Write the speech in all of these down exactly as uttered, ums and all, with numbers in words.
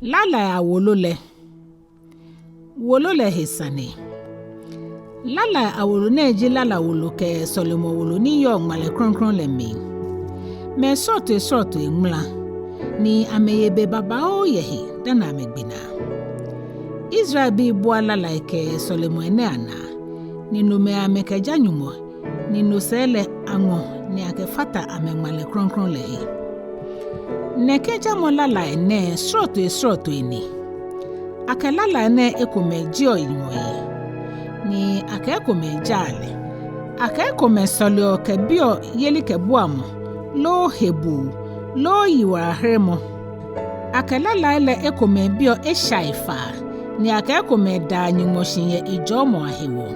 Lalai awolo lɛ. Wolo lɛ he sane. Lalai awolo nɛɛ ji lala wolo kɛ sɔlemɔ wolo ni yɔɔ ŋmalɛ krɔŋkrɔŋ lɛ mli. Mɛi srɔtoi srɔtoi ŋmala, ni amɛye be babaoo yɛ he dani amɛgbe naa. Israelbii bua lalai kɛ sɔlemɔi nɛɛ anaa, ni nomɛi amɛkɛja Nyɔŋmɔ, ni no sɛɛ lɛ aŋɔ ni akɛfata amɛŋmalɛ krɔŋkrɔŋ lɛ he. Nɛkɛ jamɔ lalai nɛɛ srɔtoi srɔtoi ni. Akɛ lalai nɛɛ ekomɛi jieɔ Nyɔŋmɔ yi, ni akɛ ekomɛi jaa lɛ. Akɛ ekomɛi sɔleɔ kɛbiɔ yelikɛbuamɔ, loo hebuu, loo yiwalaheremɔ. Akɛ lalai lɛ ekomɛi biɔ eshai faa, ni akɛ ekomɛi daa Nyɔŋmɔ shi yɛ ejɔɔmɔ ahewɔ.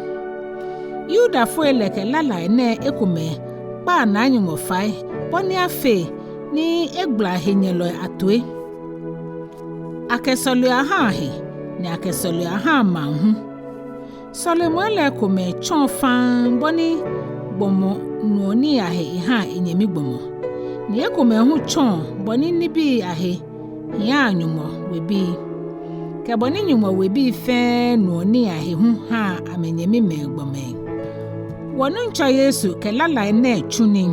Yudafoi lɛ kɛ lalai nɛɛ ekomɛi kpaa Naa Nyɔŋmɔ fai bɔ ni afee ni egbala henyɛlɔi atoi. Akɛsɔleɔ ahaa he, ni akɛsɔleɔ ahaa maŋ hu. Sɔlemɔi lɛ ekomɛi tsɔɔ faŋŋ bɔ ni gbɔmɔ nuɔ nii ahe ehaa enyɛmi gbɔmɔ, ni ekomɛi hu tsɔɔ bɔ ni nibii ahe hiaa Nyɔŋmɔ webii, kɛ bɔ ni Nyɔŋmɔ webii fɛɛ nuɔ nii ahe hu haa amɛnyɛmimɛi gbɔmɛi. Wɔ Nuŋtsɔ Yesu kɛ lalai nɛɛ tsu nii.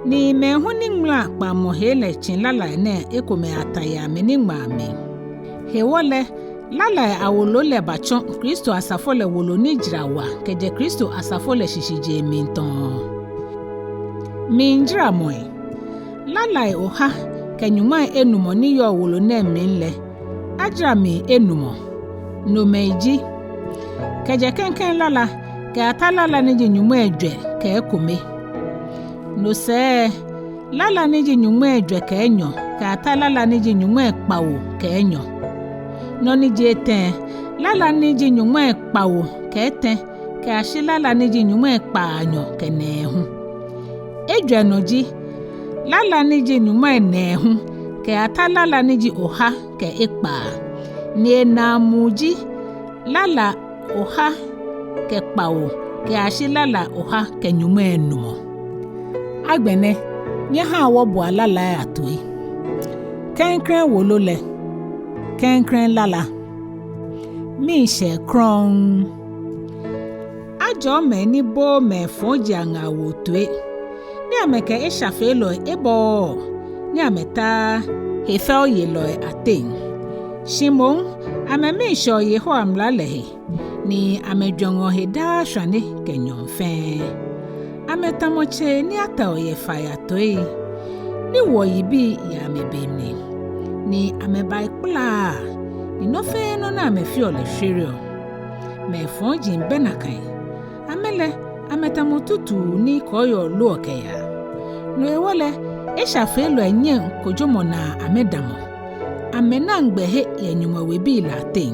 Ni mɛi hu ni ŋmala kpaŋmɔ hee lɛ tsi lalai nɛɛ ekomɛi ata yɛ amɛniŋmaa mli. Hewɔ lɛ, lalai awolo lɛ batsɔ Kristo asafo lɛ wolo ni jara wa kɛjɛ Kristo asafo lɛ shishijee mli tɔɔ. Mlijaramɔi. Lalai oha kɛ nyɔŋmai enumɔ ni yɔɔ wolo nɛɛ mli lɛ, ajara mli enumɔ. Nomɛi ji: kɛjɛ klɛŋklɛŋ lala kɛyata lala ni ji nyɔŋmai ejwɛ kɛ ekome. No sɛɛ, lala ni ji nyɔŋmai ejwɛ kɛ enyɔ kɛyata lala ni ji nyɔŋmai kpawo kɛ enyɔ. Nɔ ni ji etɛ, lala ni ji nyɔŋmai kpawo kɛ etɛ kɛyashi lala ni ji nyɔŋmai kpaanyɔ kɛ nɛɛhu. Ejwɛ nɔ ji lala ni ji nyɔŋmai nɛɛhu kɛyata lala ni ji oha kɛ ekpaa. Ni enaamuu ji lala oha kɛ kpawo kɛyashi lala oha kɛ nyɔŋmai enumɔ. Agbɛnɛ, nyɛhaa wɔboa lalai atoi. Klɛŋklɛŋ wolo lɛ, klɛŋklɛŋ lala. Miishɛɛ krɔŋŋ. Ajɔɔ mɛi ni booo mɛi fɔji aŋaawoo toi, ni amɛkɛ eshafeelɔi ebɔɔɔ, ni amɛtaaa hefɛoyelɔi ateŋ. Shi moŋ, amɛmii shɛɔ Yehowa mla lɛ he, ni amɛjwɛŋɔ he daa shwane kɛ nyɔɔŋ fɛɛ. Amɛtamɔ tsei ni atɛo yɛ fai atoi, ni woɔ yibii yɛ amɛbe mli, ni amɛbaikpalaa, ni nɔ fɛɛ nɔ ni amɛfeɔ lɛ shwereɔ. Mɛi fɔji bɛ nakai, amɛ lɛ, amɛtamɔ tutuu ni kɔɔyɔɔ loɔ kɛyaa. No hewɔ lɛ, eshafeelɔi nyɛŋ kojomɔ naa amɛdamɔ. Amɛnaŋ gbɛhe yɛ Nyɔŋmɔ webii lɛ ateŋ.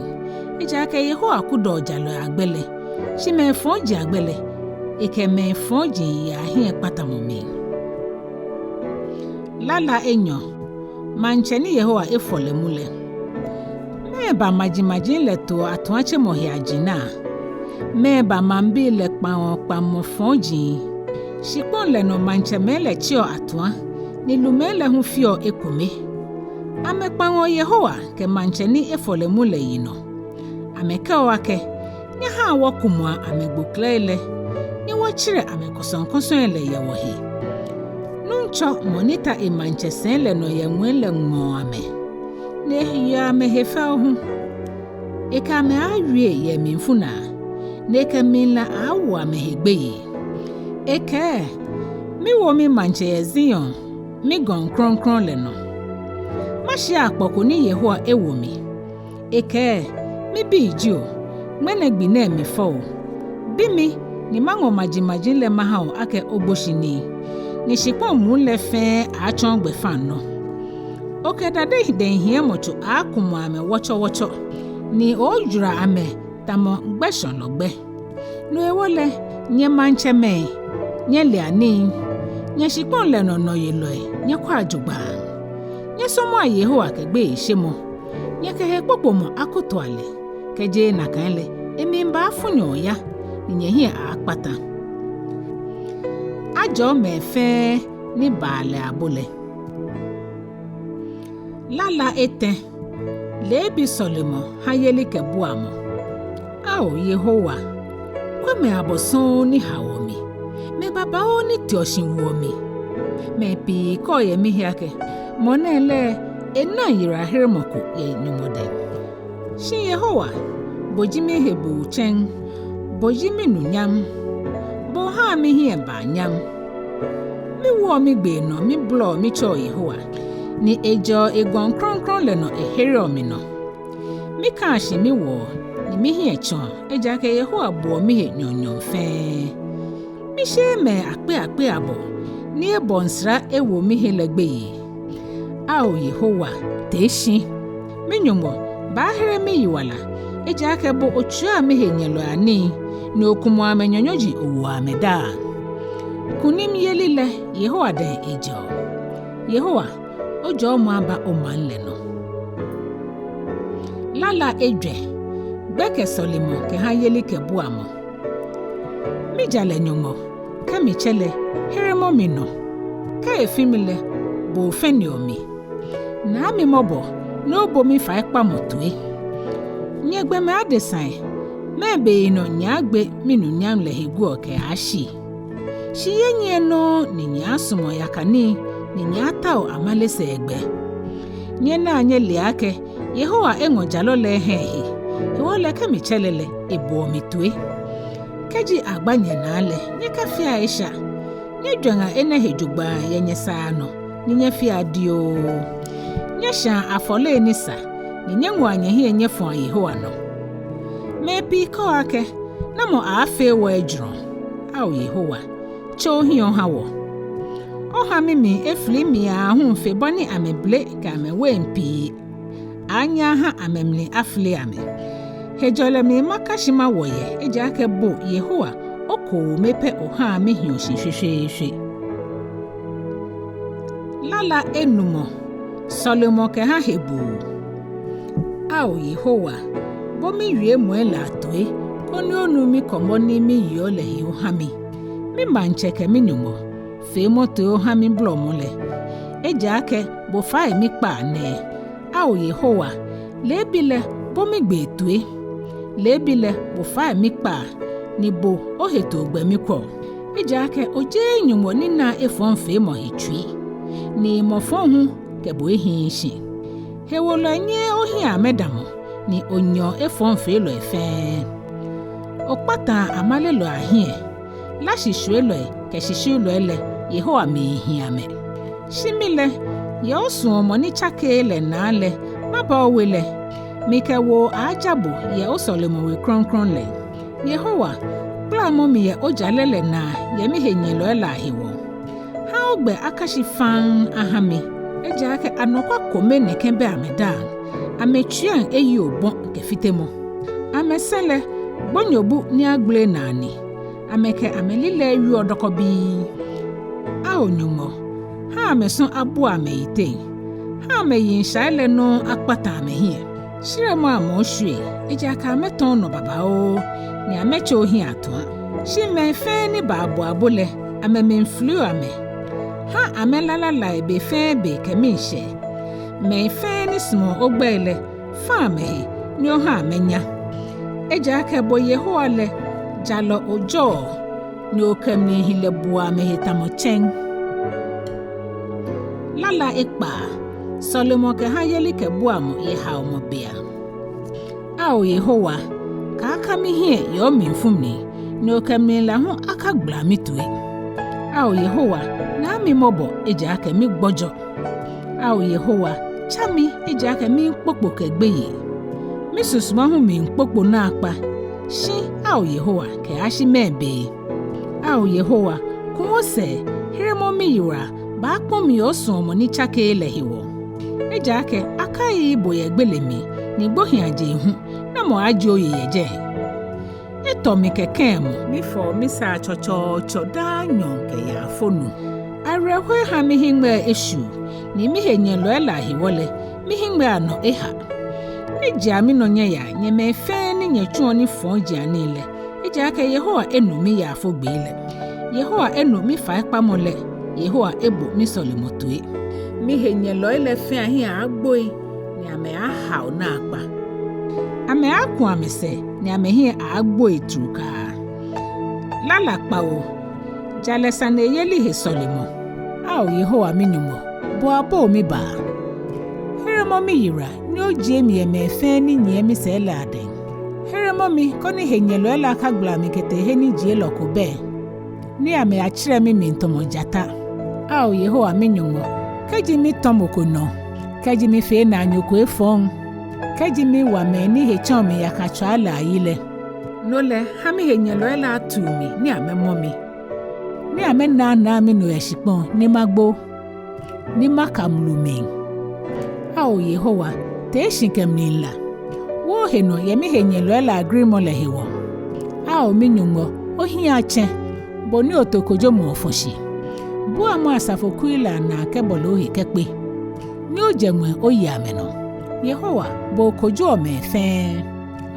Ejaakɛ Yehowa kudɔɔ jalɔi agbɛ lɛ, shi mɛi fɔji agbɛ lɛ, ekɛ mɛi fɔji ahiɛkpatamɔ mli. Lala enyɔ. Maŋtsɛ ni Yehowa efɔ lɛ mu lɛ. Mɛɛba majimaji lɛ toɔ atuatsemɔ he ajinaa? Mɛɛba maŋbii lɛ kpaŋɔ kpaŋmɔ fɔji? Shikpɔŋ lɛ nɔ maŋtsɛmɛi lɛ tsiɔ atua, ni lumɛi lɛ hu feɔ ekome. Amɛkpaŋɔ Yehowa kɛ maŋtsɛ ni efɔ lɛ mu lɛ yinɔ. Amɛkɛɔ akɛ, nyɛhaa wɔkumɔa amɛgboklɛi lɛ, ni wɔtserɛ amɛkɔsɔŋkɔsɔi lɛ yɛ wɔhe. Nuŋtsɔ mɔ ni ta emaŋtsɛ sɛi lɛ nɔ yɛ ŋwɛi lɛ ŋmɔɔ amɛ, ni eyeɔ amɛhe fɛo hu. Ekɛ amɛ awie yɛ mlifu naa, ni ekɛ mlila awo amɛhe gbeyei. Ekɛɛ, miwo mimaŋtsɛ yɛ Zion, migɔŋ krɔŋkrɔŋ lɛ nɔ. Mashiɛ akpɔ ko ni Yehowa ewo mi. Ekɛɛ, mibi ji o, ŋmɛnɛ gbi nɛɛ mifɔ o. Bi mi, ni maŋɔ majimaji lɛ maha o akɛ ogboshinii, ni shikpɔŋ muu lɛ fɛɛ atsɔɔ gbɛfaŋnɔ. Okɛ dade dɛhiɛmɔtso akumɔ amɛ wɔtsɔwɔtsɔ, ni ojwara amɛ tamɔ gbɛshɔlɔ gbɛ. No hewɔ lɛ, nyɛ maŋtsɛmɛi, nyɛlea nii, nyɛ shikpɔŋ lɛ nɔ nɔyelɔi, nyɛkwɛa jogbaŋŋ. Nyɛsɔmɔa Yehowa kɛ gbeyeishemɔ, nyɛkɛ hekpokpomɔ akotoa lɛ, kɛjeee nakai lɛ, emlibafu nyɛ oya, ni nyɛhiɛ akpata. Ajɔɔ mɛi fɛɛ ni baa lɛ abo lɛ. Lala etɛ. Leebi sɔlemɔ ha yelikɛbuamɔ. Ao Yehowa, kwɛ mɛi abɔ sɔŋŋ ni haoɔ mi, mɛi babaoo ni teɔ shi woɔ mi. Mɛi pii kɛɔ yɛ mihe akɛ, mɔ nɛɛ lɛ, enaŋ yiwalaheremɔ ko yɛ Nyɔŋmɔ dɛŋ. Shi Yehowa, bo ji mihebutsɛŋ, bo ji minunyam, bo ohaa mihiɛ baa nyam. Miwoɔ migbee nɔ mibolɔɔ mitsɛɔ Yehowa, ni ejɛɔ egɔŋ krɔŋkrɔŋ lɛ nɔ ehereɔ mi nɔ. Mikaa shi miwɔɔ, ni mihiɛ tsɔɔ, ejaakɛ Yehowa buɔ mihe nyɔɔŋnyɔɔŋ fɛɛ. Misheee mɛi akpeiakpei abɔ, ni ebɔɔ nsra ewo mihe lɛ gbeyei. Ao Yehowa, tee shi. Mi-Nyɔŋmɔ, baahere miyiwala, ejaakɛ bo otswia mihenyɛlɔi anii, ni okumɔɔ amɛnyanyɔji owoɔ amɛ daa. Kunimyeli lɛ, Yehowa dɛŋ ejɛɔ. Yehowa, ojɔɔmɔ aba omaŋ lɛ nɔ. Lala ejwɛ. Gbɛkɛ sɔlemɔ kɛha yelikɛbuamɔ. Mijalɛ Nyɔŋmɔ, kɛ mitsɛ lɛ, heremɔ mi nɔ. Kɛ efi mi lɛ, bo ofɛneɔ mi. Naa mi mɔbɔ, ni obo mifaikpamɔ toi. Nyɛ gbɔmɛi adesai, mɛɛ be nɔ nyɛaagbe minunyam lɛ he guɔ kɛyashi? Shi yɛ nyɛnɔ ni nyɛaasumɔ yaka nii, ni nyɛaatao amale sɛɛgbɛ. Nyɛnaa nyɛlea akɛ Yehowa eŋɔ jalɔ lɛ eha ehe, hewɔ lɛ kɛ mitsɛ lɛ lɛ, eboɔ mi toi. Kɛji agba nyɛnaa lɛ, nyɛkafea esha. Nyɛjwɛŋa enɛ he jogbaŋŋ yɛ nyɛsaa nɔ, ni nyɛfea dioo. Nyɛshãa afɔlei ni sa, ni nyɛŋɔa nyɛhiɛ nyɛfɔ̃a Yehowa nɔ. Mɛi pii kɛɔ akɛ, namɔ aaafee wɔ ejurɔ? Ao Yehowa, tse ohiɛ oha wɔ. Oha mimli efili mli aahu fe bɔ ni amɛbele kɛ amɛwein pii aaanyɛ aha amɛmli afili amɛ. Hejɔlɛ mli maka shi mawɔ yɛ, ejaakɛ bo Yehowa, okome pɛ ohaa mihiɔ shi shweshweeshwe. Lala enumɔ. Sɔlemɔ kɛha hebuu. Ao Yehowa, bo miwiemɔi lɛ atoi, koni onu mikɔmɔ ni miyeɔ lɛ he oha mi. Mimaŋtsɛ kɛ mi-Nyɔŋmɔ, feemɔ toi oha mibolɔmɔ lɛ. Ejaakɛ bo fai mikpaa nɛɛ. Ao Yehowa, leebi lɛ, bo migbee toi. Leebi lɛ, bo fai mikpaa, ni bo ohetoo gbɛ mikwɛɔ. Ejaakɛ ojeee Nyɔŋmɔ ni naa efɔŋfeemɔ he tsui, ni mɔ fɔŋ hu kɛ bo ehiii shi. Hewolɔi nyɛɛɛ ohiɛ amɛdamɔ, ni onyɛɔ efɔŋfeelɔi fɛɛ. Okpataa amalelɔi ahiɛ, lashishwielɔi kɛ shishiulɔi lɛ, Yehowa miihi amɛ. Shi mi lɛ, yɛ osuɔmɔ ni tsakeee lɛ naa lɛ, maba owe lɛ. Mikɛ woo aaaja bo yɛ osɔlemɔwe krɔŋkrɔŋ lɛ. Yehowa, kplamɔ mi yɛ ojalɛ lɛ naa yɛ mihenyɛlɔi lɛ ahewɔ. Ha ogbɛ akashi faŋŋ aha mi, ejaakɛ anɔkwa kome nɛkɛ bɛ amɛdaaŋ, amɛtsuiaŋ eyi obɔ kɛ fitemɔ. Amɛsɛɛ lɛ, gbonyobu ni agbele naa ni, amɛkɛ amɛlilɛi wieɔ dɔkɔbii. Ao Nyɔŋmɔ, ha amɛsu abua amɛyiteŋ, ha amɛyiŋshai lɛ nɔŋŋ akpata amɛhiɛ. Shɛrɛmɔ amɛ oshwie, ejaakɛ amɛtɔ̃ onɔ babaoo, ni amɛtse ohiɛ atua. Shi mɛi fɛɛ ni baa bo abo lɛ, amɛmli filiɔ amɛ. Ha amɛla lalai be fɛɛ be kɛ miishɛɛ. Mɛi fɛɛ ni sumɔɔ ogbɛi lɛ, fã amɛhe ni oha amɛnya. Ejaakɛ bo Yehowa lɛ, jalɔ ojɔɔ, ni okɛ mlihilɛ buɔ amɛhe tamɔ tsɛŋ. Lala ekpaa. Sɔlemɔ kɛha yelikɛbuamɔ yɛ haomɔ beiaŋ. Ao Yehowa, kaaka mihiɛ yɛ omlifu mli, ni okɛ mlila hu akagbala mitoi. Ao Yehowa, naa mi mɔbɔ, ejaakɛ migbɔjɔ. Ao Yehowa, tsa mi, ejaakɛ miikpokpo kɛ gbeyei. Misusuma hu miikpokpo naakpa. Shi, ao Yehowa, kɛyashi mɛɛ be? Ao Yehowa, ku osɛɛ, heremɔ miyiwala, baakpɔ̃ mi yɛ osuɔmɔ ni tsakeee lɛ hewɔ. Ejaakɛ akaiii bo yɛ gbele mli, ni gbohiiaje hu, namɔ aaajie oyi yɛ jɛi? Etɔ mi kɛ kɛ̃ɛmɔ, mifɔɔ misaa tsɔtsɔɔtsɔ daa nyɔɔŋ kɛ yaafonu. Awerɛhoi ha mihiŋmɛi eshwuu, ni mihenyɛlɔi lɛ ahewɔ lɛ, mihiŋmɛi anɔ eha. Nyɛjea minɔ nyɛyaa, nyɛ mɛi fɛɛ ni nyɛtsuɔ nifɔɔjianii lɛ, ejaakɛ Yehowa enu miyaafo gbee lɛ. Yehowa enu mifaikpamɔ lɛ, Yehowa ebo misɔlemɔ toi. Mihenyɛlɔi lɛ fɛɛ ahiɛ aaagboi, ni amɛaahao naakpa. Amɛaaku amɛsɛɛ, ni amɛhiɛ aaagboi trukaa. Lala kpawo. Jalɛ saneyeli he sɔlemɔ. Ao Yehowa mi-Nyɔŋmɔ, bo abo mibaa. Heremɔ miyiwala, ni ojie mi yɛ mɛi fɛɛ ni nyiɛ misɛɛ lɛ adɛŋ. Heremɔ mi koni henyɛlɔi lɛ akagbala mi kɛtee he ni jielɔ ko bɛ, ni amɛyatsɛrɛ mimli tamɔ jata. Ao Yehowa mi-Nyɔŋmɔ, kɛji mitɔ mɔ ko nɔ, kɛji mifee naanyo ko efɔŋ, kɛji miwa mɛi ni hetsɛ̃ɔ mi yakatswaa lɛ ayi lɛ, no lɛ ha mihenyɛlɔi lɛ atu mi ni amɛmɔ mi, ni amɛnaanaa minɔ yɛ shikpɔŋ ni magbo, ni maka mlu mli. Ao Yehowa, tee shi kɛ mlila. Wo ohe nɔ yɛ mihenyɛlɔi lɛ agrimɔ lɛ hewɔ. Ao mi-Nyɔŋmɔ, ohiɛ atsɛ, bo ni oto kojomɔ ofɔ̃ shi. Buamɔ asafokui lɛ anaa kɛbɔle ohe kɛkpe, ni ojɛ ŋwɛi oye amɛnɔ. Yehowa, bo okojoɔ mɛi fɛɛ.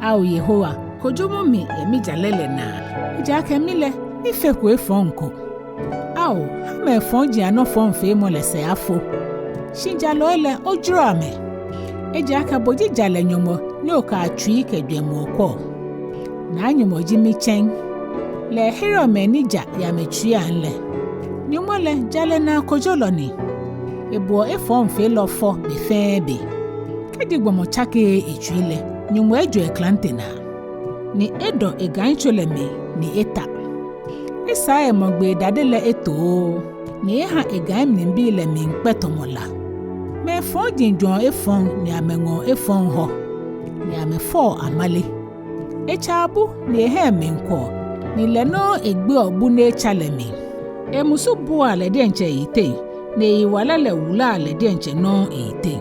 Ao Yehowa, kojomɔ mi yɛ mijalɛ lɛ naa. Ejaakɛ mi lɛ, mifeko efɔŋ ko. Ao, ha mɛi fɔji anɔfɔŋfeemɔ lɛ sɛɛ afo. Shi jalɔi lɛ, ojɔɔ amɛ. Ejaakɛ bo ji jalɛ Nyɔŋmɔ ni okɛ atsui kɛ jwɛŋmɔ kwɛɔ. Naa Nyɔŋmɔ ji mitsɛŋ. Lɛ ehereɔ mɛi ni ja yɛ amɛtsuiiaŋ lɛ. Nyɔŋmɔ lɛ, jalɛ naa kojolɔ ni. Eboɔ efɔŋfeelɔ fɔ be fɛɛ be. Kɛji gbɔmɔ tsakeee etsui lɛ, Nyɔŋmɔ ejɔ eklante naa, ni edɔ egaitso lɛ mli ni eta. Esaa emɔgbee dade lɛ etoo, ni eha egai mlibii lɛ miikpɛ tamɔ la. Mɛi fɔji jwɛŋɔ efɔŋ ni amɛŋɔɔ efɔŋ hɔ, ni amɛfɔɔ amale. Etsɛ abu ni eha emli kwɔɔ, ni lɛ nɔŋŋ egbeɔ bu ni etsa lɛ mli. Emusu buaa lɛ diɛŋtsɛ eyiteŋ, ni eyiwala lɛ wulaa lɛ diɛŋtsɛ nɔŋŋ eyiteŋ.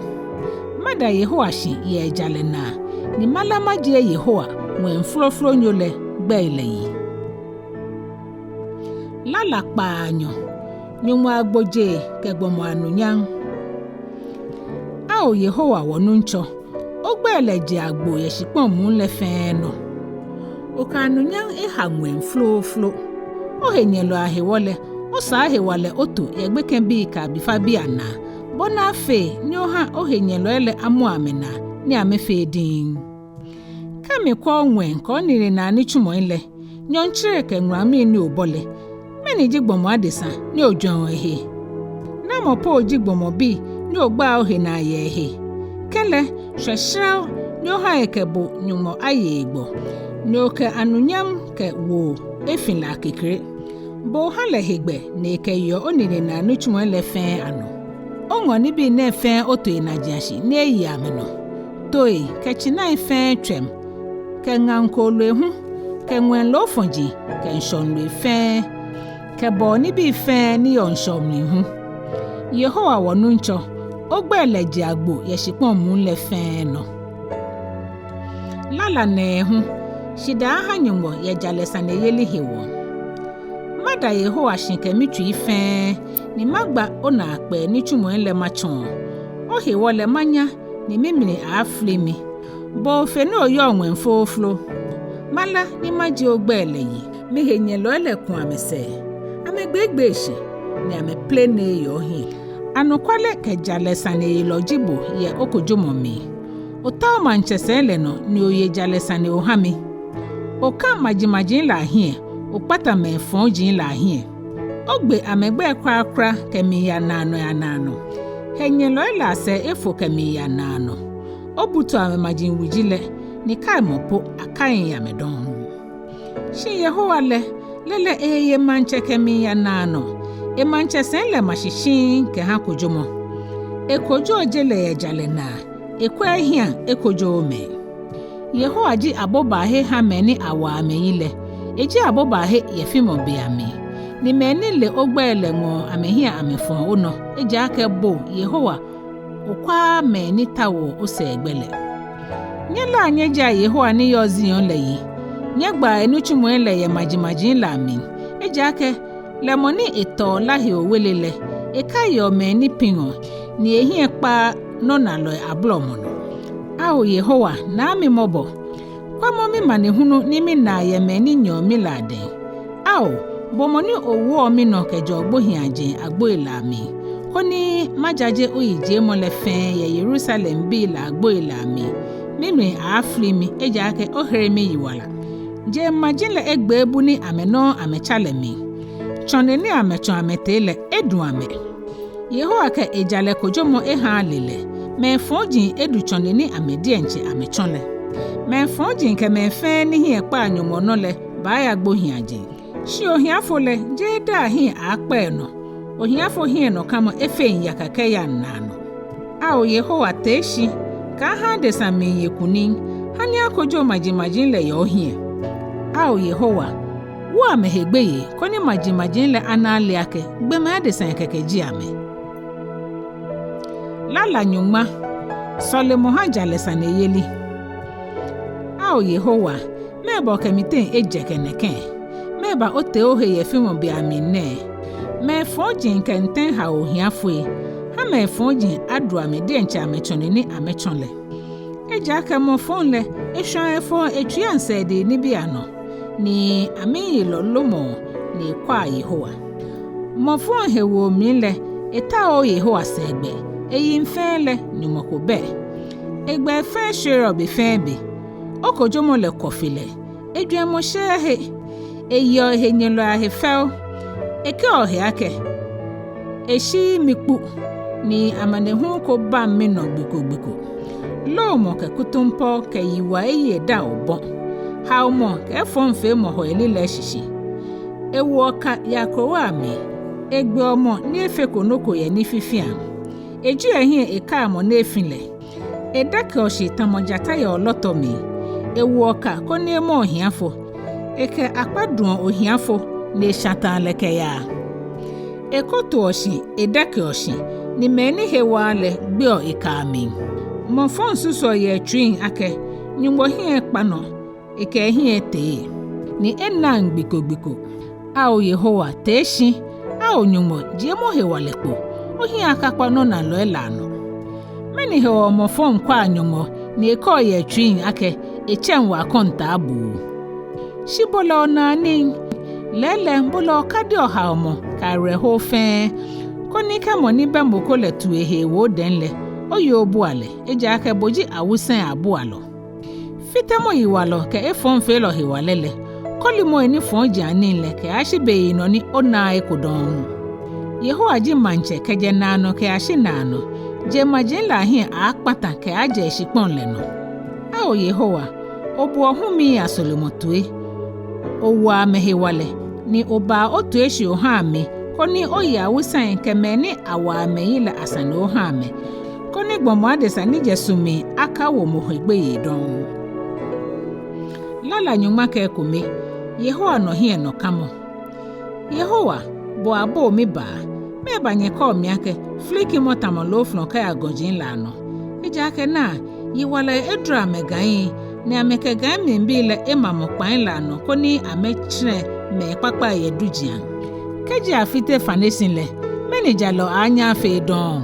Mada Yehowa shi yɛ ejalɛ naa, ni mala majie Yehowa, Ŋwɛi Flooflonyo lɛ, gbɛi lɛ yi. Lala kpaanyɔ. Nyɔŋmɔ agbojee kɛ gbɔmɔ anunyam. Ao Yehowa wɔ-Nuŋtsɔ, ogbɛi lɛ je agbo yɛ shikpɔŋ muu lɛ fɛɛ nɔ. Okɛ anunyam eha Ŋwɛi Flooflo. Ohenyɛlɔi ahewɔ lɛ, osaa hewalɛ oto yɛ gbekɛbii kɛ abifabii anaa, bɔ ni afee ni oha ohenyɛlɔi lɛ amua amɛnaa ni amɛfee diŋŋ. Kɛ mikwɛ oŋwɛi kɛ oninenaa nitsumɔi lɛ, nyɔɔŋtsere kɛ ŋulamii ni obɔ lɛ, mɛni ji gbɔmɔ adesa ni ojwɛŋɔ ehe? Namɔ po ji gbɔmɔ bi ni ogbaa ohe naa yɛ ehe? Kɛlɛ, shwɛ shrao ni oha ekɛ bo Nyɔŋmɔ aye egbɔ, ni okɛ anunyam kɛ woo efi lɛ akekere. Bo oha lɛ hegbɛ ni ekɛyeɔ oninenaa nitsumɔi lɛ fɛɛ anɔ. Oŋɔ nibii nɛɛ fɛɛ oto enajiashi ni eye amɛnɔ. Tooi kɛ tsinai fɛɛ tswɛm, kɛ ŋaŋ kooloi hu, kɛ ŋwɛi loofɔji, kɛ ŋshɔŋ loi fɛɛ, kɛ bɔɔ nibii fɛɛ ni yɔɔ ŋshɔ mli hu. Yehowa wɔ-Nuŋtsɔ, ogbɛi lɛ je agbo yɛ shikpɔŋ muu lɛ fɛɛ nɔ. Lala nɛɛhu. Shidaa aha Nyɔŋmɔ yɛ jalɛ saneyeli hewɔ. Mada Yehowa shi kɛ mitsui fɛɛ, ni magba onaakpɛɛ nitsumɔi lɛ matsɔɔ. Ohewɔ lɛ manya, ni mimli aafili mi. Bo fe ni oyɔɔ Ŋwɛi Flooflo. Mala ni majie ogbɛi lɛ yi. Mihenyɛlɔi lɛ ku amɛsɛɛ. Amɛgbeegbee shi, ni amɛplenee yɛ ohiɛ. Anɔkwale kɛ jalɛ saneyelɔ ji bo yɛ okojomɔ mli. Ota omaŋtsɛsɛi lɛ nɔ ni oye jalɛ sane oha mi. Oka majimaji lɛ ahiɛ, okpata mɛi fɔji lɛ ahiɛ. Ogbe amɛgbɛi kwraa kwraa kɛmiiya naanɔi anaanɔ. Henyɛlɔi lɛ asɛɛ efo kɛmiiya naanɔ. Obutu amɛmaji wuji lɛ, ni kaimɔ po akaiŋ amɛ dɔŋŋ. Shi Yehowa lɛ, lɛ lɛ eeye maŋtsɛ kɛmiiya naanɔ. Emaŋtsɛsɛi lɛ ma shi shiŋŋ kɛha kojomɔ. Ekojoo je lɛ yɛ jalɛ naa, ekwɛɛɛ ehiɛ ekojooo mɛi. Yehowa ji abobaahe ha mɛi ni awaa amɛyi lɛ. Eji abobaahe yɛ fimɔ bei amli. Ni mɛi ni le ogbɛi lɛ ŋɔɔ amɛhiɛ amɛfɔɔ onɔ, ejaakɛ bo, Yehowa, okwaaa mɛi ni taoɔ osɛɛgbɛ lɛ. Nyɛlaa nyɛjiea Yehowa ni yɔɔ Zion lɛ yi. Nyɛgbaa enitsumɔi lɛ yɛ majimaji lɛ amli. Ejaakɛ lɛ mɔ ni etɔɔ la he owele lɛ, ekaiɔ mɛi ni piŋɔ, ni ehiɛ kpaaa nɔnalɔi abolɔmɔ nɔ. Ao Yehowa, naa mi mɔbɔ. Kwɛmɔ mimanehulu ni minaa yɛ mɛi ni nyɛɔ mi lɛ adɛŋ. Ao, bo mɔ ni owoɔ minɔ kɛjɛɔ gbohiiajeŋ agboi lɛ amli. koni majaje oyijiemɔ lɛ fɛɛ yɛ Yerusalembii lɛ agboi lɛ amli. Mimli aaafli mi, ejaakɛ ohere miyiwala. Jeŋmaji lɛ egbee bu ni amɛnɔɔɔ amɛtsa lɛ mli. Tsɔne ni amɛtsɔ amɛtee lɛ edu amɛ. Yehowa kɛ ejalɛ kojomɔ eha ale lɛ. Mɛi fɔji edu tsɔne ni amɛ diɛŋtsɛ amɛtsɔ lɛ. Mɛi fɔji kɛ mɛi fɛɛ ni hiɛ kpaa Nyɔŋmɔ nɔ lɛ baaya gbohiiajeŋ. Shi ohiafo lɛ, jeee daa hiɛ aaakpa enɔ. Ohiafo hiɛnɔkamɔ efeŋ yaka kɛyaŋ naanɔ. Ao Yehowa, tee shi, kaaha adesa miiye kunim, hani akojo majimaji lɛ yɛ ohiɛ. Ao Yehowa, wo amɛhe gbeyei, koni majimaji lɛ ana ale akɛ gbɔmɛi adesai kɛkɛ ji amɛ. Lala nyɔŋma. Sɔlemɔ ha jalɛ saneyeli. Ao Yehowa, mɛɛba okɛ mi teŋ ejɛkɛ nɛkɛ? Mɛɛba otee ohe yɛ fimɔ be amli nɛɛ? Mɛi fɔji kɛ ntɛŋ hao ohiafoi. Ha mɛi fɔji adu amɛ diɛŋtsɛ amɛtsɔne ni amɛtsɔ lɛ. Ejaakɛ mɔ fɔŋ lɛ, eshwãa efɔɔ etsuiiaŋ sɛɛdii nibii anɔ, ni amimyelɔ lomɔɔ ni ekwaa Yehowa. Mɔ fɔŋ hewoo mli lɛ, etaooo Yehowa sɛɛgbɛ, eyiŋ fɛɛ lɛ Nyɔŋmɔ ko bɛ. Egbɛi fɛɛ shwereɔ be fɛɛ be. Okojomɔ lɛ kwɔ fe lɛ, ejwɛŋmɔ shɛɛɛ he. Eyeɔ ehenyɛlɔi ahe fɛo. Ekɛɔ ehe akɛ, eshiii mi kpu, ni amanehulu ko baŋ minɔ gbi ko gbi ko. Loomɔ kɛ kutumpɔo kɛ yiwaa eyi edaaŋ obɔ. Haomɔ kɛ efɔŋfeemɔ hɔ elilɛi lɛ shishi. Ewoɔ ka yɛ akrowai amli. Egbeɔ mɔ ni efeko nɔ ko yɛ nififiaŋ. Ejieɔ ehiɛ ekaa mɔ ni efi lɛ. Edakeɔ shi tamɔ jata yɛ olɔtɔ mli. Ewoɔ ka koni emɔ ohiafo. Ekɛ akpa duɔ ohiafo, ni eshataa lɛ kɛyaa. Ekotoɔ shi, edakeɔ shi, ni mɛi ni he waaa lɛ gbeɔ ekaa mli. Mɔ fɔŋ susuɔ yɛ etsuiŋ akɛ, Nyɔŋmɔ hiɛ ekpa nɔ, ekɛ ehiɛ etee, ni enaŋ gbi ko gbi ko. Ao Yehowa, tee shi, ao Nyɔŋmɔ, jiemɔ ohewalɛ kpo, ohiɛ akakpa nɔnalɔi lɛ anɔ. Mɛni hewɔ mɔ fɔŋ kwaa Nyɔŋmɔ, ni ekɛɔ yɛ etsuiŋ akɛ, etsɛŋ wɔ akɔntaabuu? Shi bo lɛ onaa nii, lɛɛlɛŋ bo lɛ okadiɔ haomɔ kɛ awerɛho fɛɛ, koni kɛ mɔ ni bɛ mɔ ko lɛ tu ehe ewo odɛŋ lɛ, oye obua lɛ, ejaakɛ bo ji awusai abualɔ. Fitemɔ yiwalɔ kɛ efɔŋfeelɔ hewalɛ lɛ, kɔlimɔ enifɔjianii lɛ kɛyashi beyinɔ ni onaaa eko dɔŋŋ. Yehowa ji maŋtsɛ kɛjɛ naanɔ kɛyashi naanɔ, jeŋmaji lɛ ahiɛ aaakpata kɛaajɛ eshikpɔŋ lɛ nɔ. Ao Yehowa, oboɔ humii asɔlemɔ toi. Owoɔ amɛhewalɛ, ni obaa otoi shi ohaa mi, koni oye awusai kɛ mɛi ni awaa amɛyi lɛ asane oha amɛ, koni gbɔmɔ adesa ni jɛ su mli akawo mɔ he gbeyei dɔŋŋ. Lala nyɔŋma kɛ ekome. Yehowa nɔ hiɛnɔkamɔ. Yehowa, bo abo mibaa. Mɛɛba nyɛkɛɔ mi akɛ, filikimɔ tamɔ loofɔlɔ kɛyaa gɔji lɛ anɔ? Ejaakɛ naa, yiwalɔi edɔrɔ amɛgai, ni amɛkɛ gai mlibii lɛ emamɔ kpãi lɛ anɔ koni amɛtsɛrɛ mɛi kpakpai yɛ dujiaŋ. Kɛji afite faneshi lɛ, mɛni jalɔ aaanyɛ afee dɔŋŋ?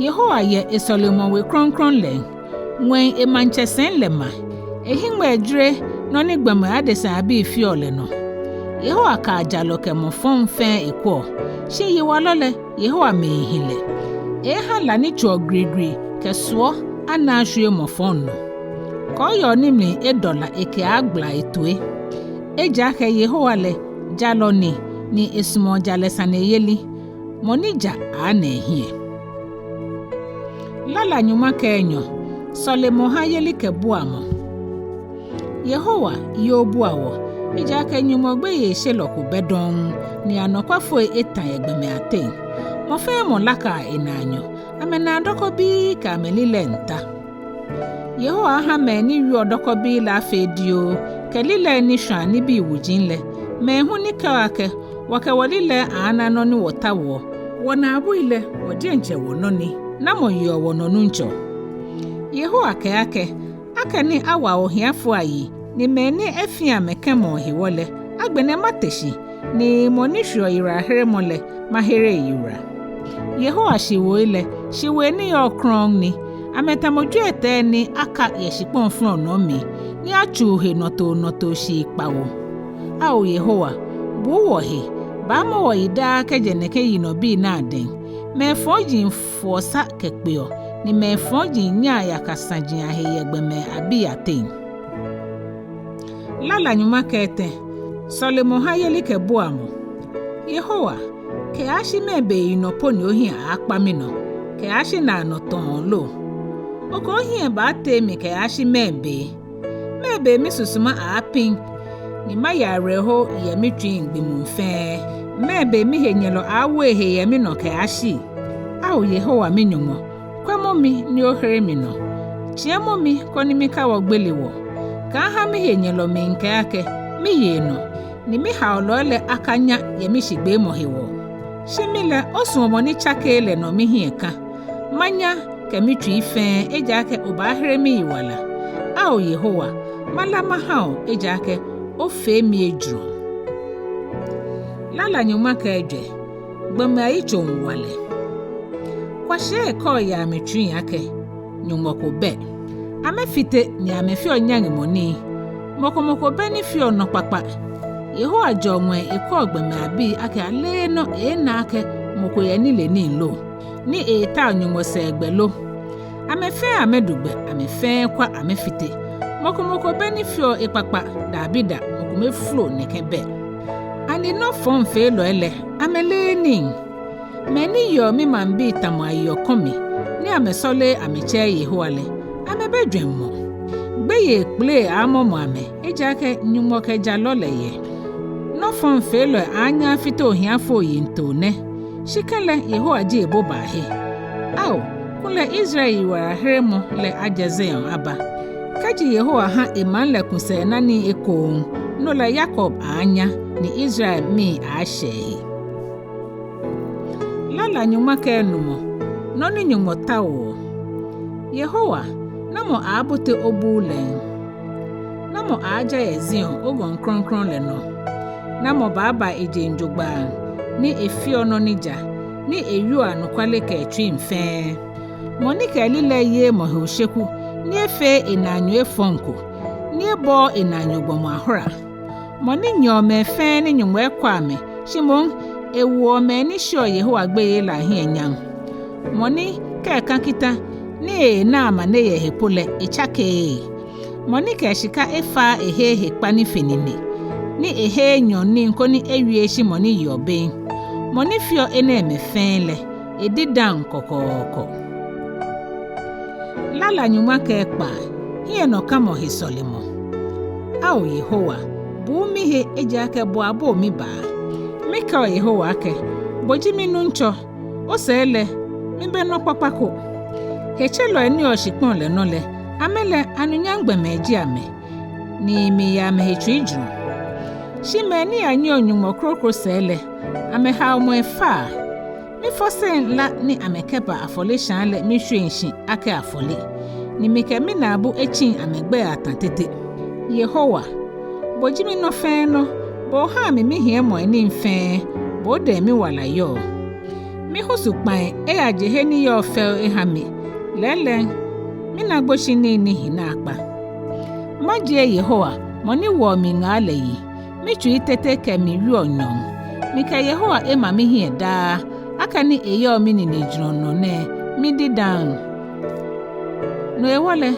Yehowa yɛ esɔlemɔwe krɔŋkrɔŋ lɛŋ. Ŋwɛi emaŋtsɛsɛi lɛ ma. Ehiŋmɛi jwere nɔ ni gbɔmɛi adesai abii feɔ lɛ nɔ. Yehowa kaa jalɔ kɛ mɔ fɔŋ fɛɛ ekwɛɔ. Shi yiwalɔ lɛ, Yehowa miihi lɛ. Eeeha la ni tsoɔ grigri kɛ suɔ ana ashwie mɔ fɔŋ nɔ. Kɔɔyɔɔ ni mli edɔ la ekɛaagbala etoi. Ejaakɛ Yehowa lɛ, jalɔ ni, ni esumɔɔ jalɛ saneyeli. Mɔ ni ja aaana ehiɛ. Lala nyɔŋma kɛ enyɔ. Sɔlemɔ ha yelikɛbuamɔ. Yehowa, ye obua wɔ, ejaakɛ Nyɔŋmɔ gbeyeishelɔ ko bɛ dɔŋŋ, ni anɔkwafoi etã yɛ gbɔmɛi ateŋ. Mɔ fɛɛ mɔ lakaa enaanyo, amɛnaa dɔkɔbii kɛ amɛlilɛi nta. Yehowa aha mɛi ni wieɔ dɔkɔbii lɛ afee dioo, kɛ lilɛi ni shwãa nibii wuji lɛ, mɛi hu ni kɛɔ akɛ, wɔkɛ wɔlilɛi aaana nɔ ni wɔtaoɔ, wɔnaabui lɛ wɔ diɛŋtsɛ wɔnɔ ni, namɔ yeɔ wɔnɔ Nuŋtsɔ? Yehowa kɛɛ akɛ, akɛni awa ohiafoi ayi, ni mɛi ni efi amɛ kɛmɔ hewɔ lɛ, agbɛnɛ mate shi, ni mɔ ni shweɔ yiwalaheremɔ lɛ, mahere eyiwala. Yehowa shiwoi lɛ, shiwoi ni yɔɔ krɔŋŋ ni, amɛtamɔ jwiɛtɛi ni aka yɛ shikpɔŋ flɔnɔɔ mli, ni atsuu he nɔtoonɔtoo shii kpawo. Ao Yehowa, buu wɔhe, baamɔ wɔyi daa kɛjɛ nɛkɛ yinɔbii nɛɛ adɛŋ. Mɛi fɔji foɔ sa kɛkpeɔ, ni mɛi fɔji nyaa yaka saji ahe yɛ gbɔmɛi abii ateŋ. Lala nyɔŋma kɛ etɛ. Sɔlemɔ ha yelikɛbuamɔ. Yehowa, kɛyashi mɛɛ be yinɔ po ni ohiɛ aaakpa minɔ, kɛyashi naanɔ tɔɔ lo? Okɛ ohiɛ baatee mi kɛyashi mɛɛ be? Mɛɛ be misusuma aaapiŋ, ni maya awerɛho yɛ mitsuiŋ gbi muu fɛɛ? Mɛɛ be mihenyɛlɔ aaawo ehe yɛ minɔ kɛyashi? Ao Yehowa mi-Nyɔŋmɔ, kwɛmɔ mi ni ohere mi nɔ. Tsiɛmɔ mi koni mikawɔ gbele wɔ. Kaaha mihenyɛlɔ miikɛɛ akɛ, miye enɔ, ni mihaolɔi lɛ akanya yɛ mishigbeemɔ hewɔ. Shi mi lɛ, osuɔmɔ ni tsakeee lɛ nɔ mihiɛ ka. Manya kɛ mitsui fɛɛ, ejaakɛ obaahere miyiwala. Ao Yehowa, mala maha o, ejaakɛ ofee mi ejurɔ. Lala nyɔŋma kɛ ejwɛ. Gbɔmɛi ayitsoŋwalɛ. Kwashiai kɛɔ yɛ amɛtsuiŋ akɛ, Nyɔŋmɔ ko bɛ. Amɛfite ni amɛfeɔ nyaŋemɔ nii. Mɔ ko mɔ ko bɛ ni feɔ nɔ kpakpa. Yehowa jɔɔ ŋwɛi ekwɛɔ gbɔmɛi abii akɛ aleee nɔ eeena akɛ mɔ ko yɛ nilee nii lo, ni eetao Nyɔŋmɔ sɛɛgbɛ lo. Amɛ fɛɛ amɛdu gbɛ, amɛ fɛɛ kwa amɛfite. Mɔ ko mɔ ko bɛ ni feɔ ekpakpa, dabida, mɔ kome folo nɛkɛ bɛ. Ani nɔfɔŋfeelɔi lɛ, amɛleee nii? Mɛi ni yeɔ mimaŋbii tamɔ ayeɔ kɔmi, ni amɛsɔleee amɛtsɛɛɛ Yehowa lɛ, amɛbɛ jwɛŋmɔ. Gbeyei kpele aamɔmɔ amɛ, ejaakɛ Nyɔŋmɔ kɛ jalɔ lɛ yɛ. Nɔfɔŋfeelɔi aanyɛ afite ohiafo yiŋtoo nɛ, shi kɛlɛ Yehowa ji ebobaahe. Ao, kulɛ Israel yiwalaheremɔ lɛ ajɛ Zion aba. Kɛji Yehowa ha emaŋ lɛ ku sɛɛnanii ekoŋŋ, no lɛ Yakob aaanya, ni Israel mii aashɛ ehe. Lala nyɔŋma kɛ enumɔ. Nɔ ni Nyɔŋmɔ taoɔ. Yehowa, namɔ aaabote obuu lɛŋ? Namɔ aaaja yɛ Zion, ogɔŋ krɔŋkrɔŋ lɛ nɔ? Namɔ baaba ejeŋ jogbaŋŋ, ni efeɔ nɔ ni ja, ni ewieɔ anɔkwale kɛ etsuiŋ fɛɛ? Mɔ ni kɛ elilɛi yeee mɔ he osheku, ni efeee enaanyo efɔŋ ko, ni ebɔɔɔ enaanyo gbɔmɔ ahora. Mɔ ni nyɛɔ mɛi fɛɛ ni Nyɔŋmɔ ekwa amɛ, shi moŋ ewoɔ mɛi ni sheɔ Yehowa gbeyei lɛ ahiɛ nyam. Mɔ ni kɛ eka kita, ni eena amane yɛ ehe po lɛ, etsakeee. Mɔ ni kɛ shika efaaa eheee hekpa ni fe nine, ni eheee nyɔɔŋnii koni ewie eshi mɔ ni yeɔ bem. Mɔ ni feɔ enɛɛmɛi fɛɛ lɛ, edidaŋ kɔkɔɔkɔ. Lala nyɔŋma kɛ ekpaa. Hiɛnɔkamɔ he sɔlemɔ. Ao Yehowa, buu mihe, ejaakɛ bo abo mibaa. Mikɛɔ Yehowa akɛ, bo ji minuŋtsɔ, osɛɛ lɛ, mibɛ nɔ kpakpa ko. Hetselɔi ni yɔɔ shikpɔŋ lɛ nɔ lɛ, amɛ lɛ anunyam gbɔmɛi ji amɛ, ni miiya amɛhe tsuijurɔ. Shi mɛi ni yanyiɛɔ Nyɔŋmɔ kroko sɛɛ lɛ, amɛhaomɔ efaa. Mifɔseŋ la ni amɛkɛba afɔleshaa lɛ mishwieŋ shi akɛ afɔle, ni mikɛ minaabu etsiŋ amɛgbɛi atã tete. Yehowa, bo ji minɔ fɛɛ nɔ, bo ohaa mi mihiɛmɔi nii fɛɛ, bo odɛŋ miwala yɔɔ. Mihusu kpãi eyaje he ni yɔɔ fɛo eha mi, lɛɛlɛŋ, mina gboshinii ni hi naakpa. Majie Yehowa, mɔ ni woɔ mi ŋaa lɛ yi, mitsui tete kɛmiwieɔ nyɔɔŋ. Mikɛ Yehowa ema mihiɛ daa, akɛni eyɔɔ mininejurɔ nɔ nɛɛ, mididaŋ. No hewɔ lɛ,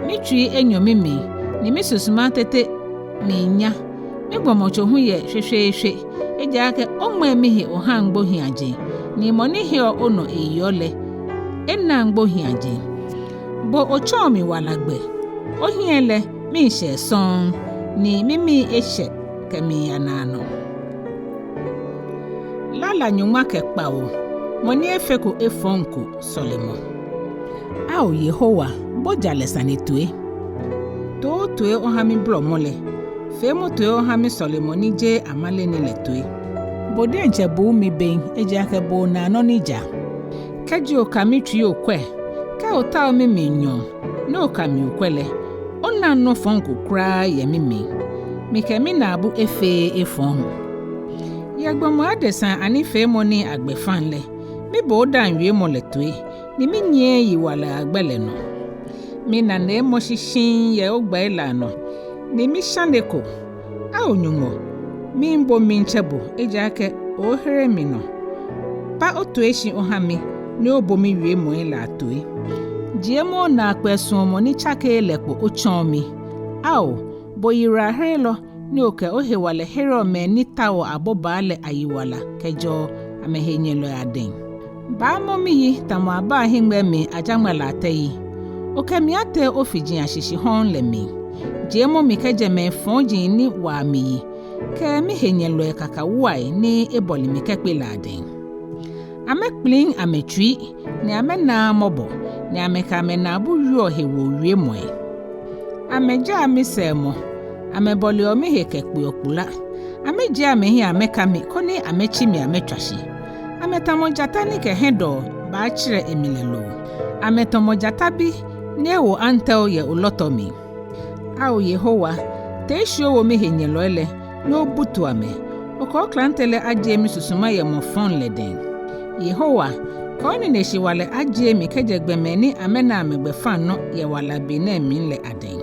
mitsui enyɔ mimli, ni misusuma tete miinya. Migbɔmɔtso hu yɛ shweshweeshwe, ejaakɛ oŋmɛɛ mihe ohaŋ gbohiiajeŋ, ni mɔ ni heɔ onɔ eyeɔ lɛ, enaŋ gbohiiajeŋ. Bo otsɔɔ mi wala gbɛ, ohiɛ lɛ miishɛɛ sɔŋŋ, ni mimii eshɛ kɛmiiya naanɔ. Lala nyɔŋma kɛ kpawo. Mɔ ni efeko efɔŋ ko sɔlemɔ. Ao Yehowa, bo jalɛ sane toi. Too toi oha mibolɔmɔ lɛ, feemɔ toi oha misɔlemɔ ni jeee amale nii lɛ toi. Bo diɛŋtsɛ buu mi bem, ejaakɛ bo onaa nɔ ni ja. Kɛji oka mitsui okwɛ, kɛ otao mimli nyɔɔŋ, ni oka mi okwɛ lɛ, onaŋ nɔ fɔŋ ko kwraa yɛ mimli. Mikɛ minaabu efeee efɔŋ. Yɛ gbɔmɔ adesai anifeemɔ nii agbɛfaŋ lɛ, mibo odaaŋ wiemɔ lɛ toi, ni minyiɛɛɛ yiwalɔi agbɛ lɛ nɔ. Minanemɔ shi shiŋŋ yɛ ogbɛi lɛ anɔ, ni mishaneko. Ao Nyɔŋmɔ, miibo miitsɛ bo, ejaakɛ ohere mi nɔ. Ba otoi shi oha mi, ni obo miwiemɔi lɛ atoi. Jiemɔ onaakpɛɛ suɔmɔ ni tsakeee lɛ kpo otsɔɔ mi. Ao, bo yiwalaherelɔ, ni okɛ ohewalɛ hereɔ mɛi ni taoɔ abobaa lɛ ayiwala kɛjɛɔ amɛhenyɛlɔi adɛŋ. Baamɔ miyi tamɔ abaa hiŋmɛi mli ajaŋmalaatɛ yi. Okɛ mi atee ofiji ashishi hɔɔŋ lɛ mli. Jiemɔ mi kɛjɛ mɛi fɔji ni waa mi yi, kɛ mihenyɛlɔi kakawuai ni ebɔle mi kɛkpe lɛ adɛŋ. Amɛkpliŋ amɛtsui, ni amɛnaaa mɔbɔ, ni amɛkɛ amɛnaabu wieɔ hewoo wiemɔi. Amɛjaa misɛɛmɔ, amɛbɔleɔ mihe kɛkpeɔ kpula. Amɛjie amɛhiɛ amɛka mi, koni amɛtsi mi amɛtswa shi. Amɛtamɔ jata ni kɛ hiɛdɔɔ baatserɛ emli lɛ loo. Amɛtamɔ jatabi ni ewo antɛo yɛ olɔtɔ mli. Ao Yehowa, tee shi owo mihenyɛlɔi lɛ, ni obutu amɛ. Okɛ oklante lɛ ajie misusuma yɛ mɔ fɔŋ lɛ dɛŋ. Yehowa, kɛ onineshiwalɛ ajie mi kɛjɛ gbɔmɛi ni amɛna amɛgbɛfaŋnɔ yɛ wala be nɛɛ mli lɛ adɛŋ.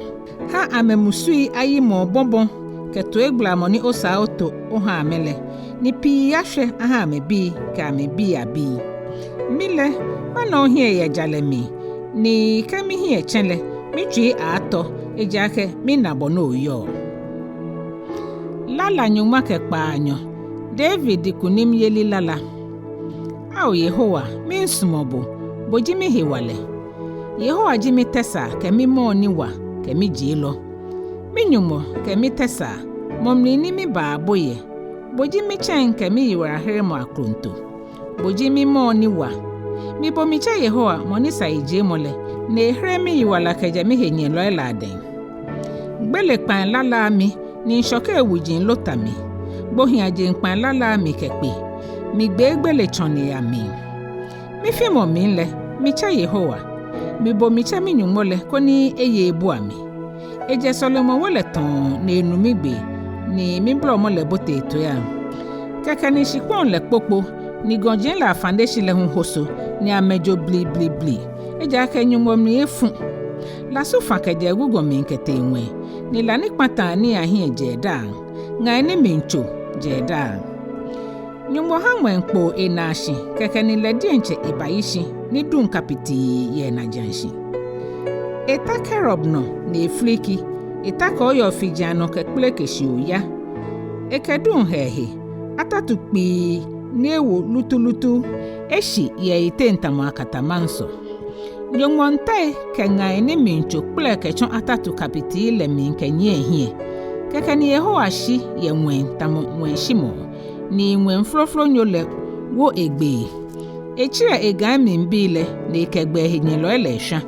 Ha amɛmusui ayimɔ obɔbɔ kɛ toigbalamɔ ni osaa oto oha amɛ lɛ, ni pii ashwɛ aha amɛbii kɛ amɛbii abii. Mi lɛ, mana ohiɛ yɛ jalɛ mli, ni kɛ mihiɛ tsɛ lɛ, mitsui aaatɔ, ejaakɛ mina bɔ ni oyɔɔ. Lala nyɔŋma kɛ kpaanyɔ. David kunimyeli lala. Ao Yehowa, miisumɔ bo, bo ji mihewalɛ. Yehowa ji mitɛsaa kɛ mimɔɔ ni wa kɛ mijielɔ. Mi-Nyɔŋmɔ kɛ mitɛsaa, mɔ mli ni mibaa bo yɛ. Bo ji mitsɛŋ kɛ miyiwalaheremɔ akloŋto. Bo ji mimɔɔ ni wa. Mibo mitsɛ Yehowa mɔ ni sa yijiemɔ lɛ, ni ehere miyiwala kɛjɛ mihenyɛlɔi lɛ adɛŋ. Gbele kpãi lalaa mi, ni ŋshɔkei wuji lota mi. Gbohiiajeŋ kpãi lalaa mi kɛkpe. Migbee gbele tsɔne amli. Mifimɔ mli lɛ, mitsɛ Yehowa. Mibo mitsɛ mi-Nyɔŋmɔ lɛ koni eye ebua mi. Ejɛ sɔlemɔwe lɛ tɔŋŋ ni enu migbee, ni mibolɔmɔ lɛ bote etoiiaŋ. Kɛkɛ ni shikpɔŋ lɛ kpokpo, ni gɔji lɛ afaneshi lɛ hu hoso, ni amɛjo bliblibli, ejaakɛ Nyɔŋmɔ mli efu. Lasu fã kɛjɛ egugɔ mli kɛtee ŋwɛi, ni la ni kpataa nii ahiɛ jɛ edaaŋ, ŋai ni miitso jɛ edaaŋ. Nyɔŋmɔ ha ŋwɛi kpoo enaa shi, kɛkɛ ni lɛ diɛŋtsɛ ebayi shi, ni duŋ kabitii yɛ enajiaŋshi. Eta kerub nɔ ni efiliki, eta kɛ oyɔɔ fiji anɔ kɛkpeleke shi oya. Ekɛ duŋ hɛ ehe, atatu kpii ni ewo lutulutu eshi yɛ eyiteŋ tamɔ akatamanso. Nyɔŋmɔŋtɛi kɛ ŋai ni miitso kpɛlɛ kɛtsɔ atatu kabitii lɛ mli kɛnyiɛ ehiɛ. Kɛkɛ ni Yehowa shi yɛ ŋwɛi tamɔ ŋwɛishimɔ, ni ŋwɛi flooflonyo lɛ wo egbee. Etserɛ egãimlibii lɛ, ni ekɛgbɛ ehenyɛlɔi lɛ eshwa.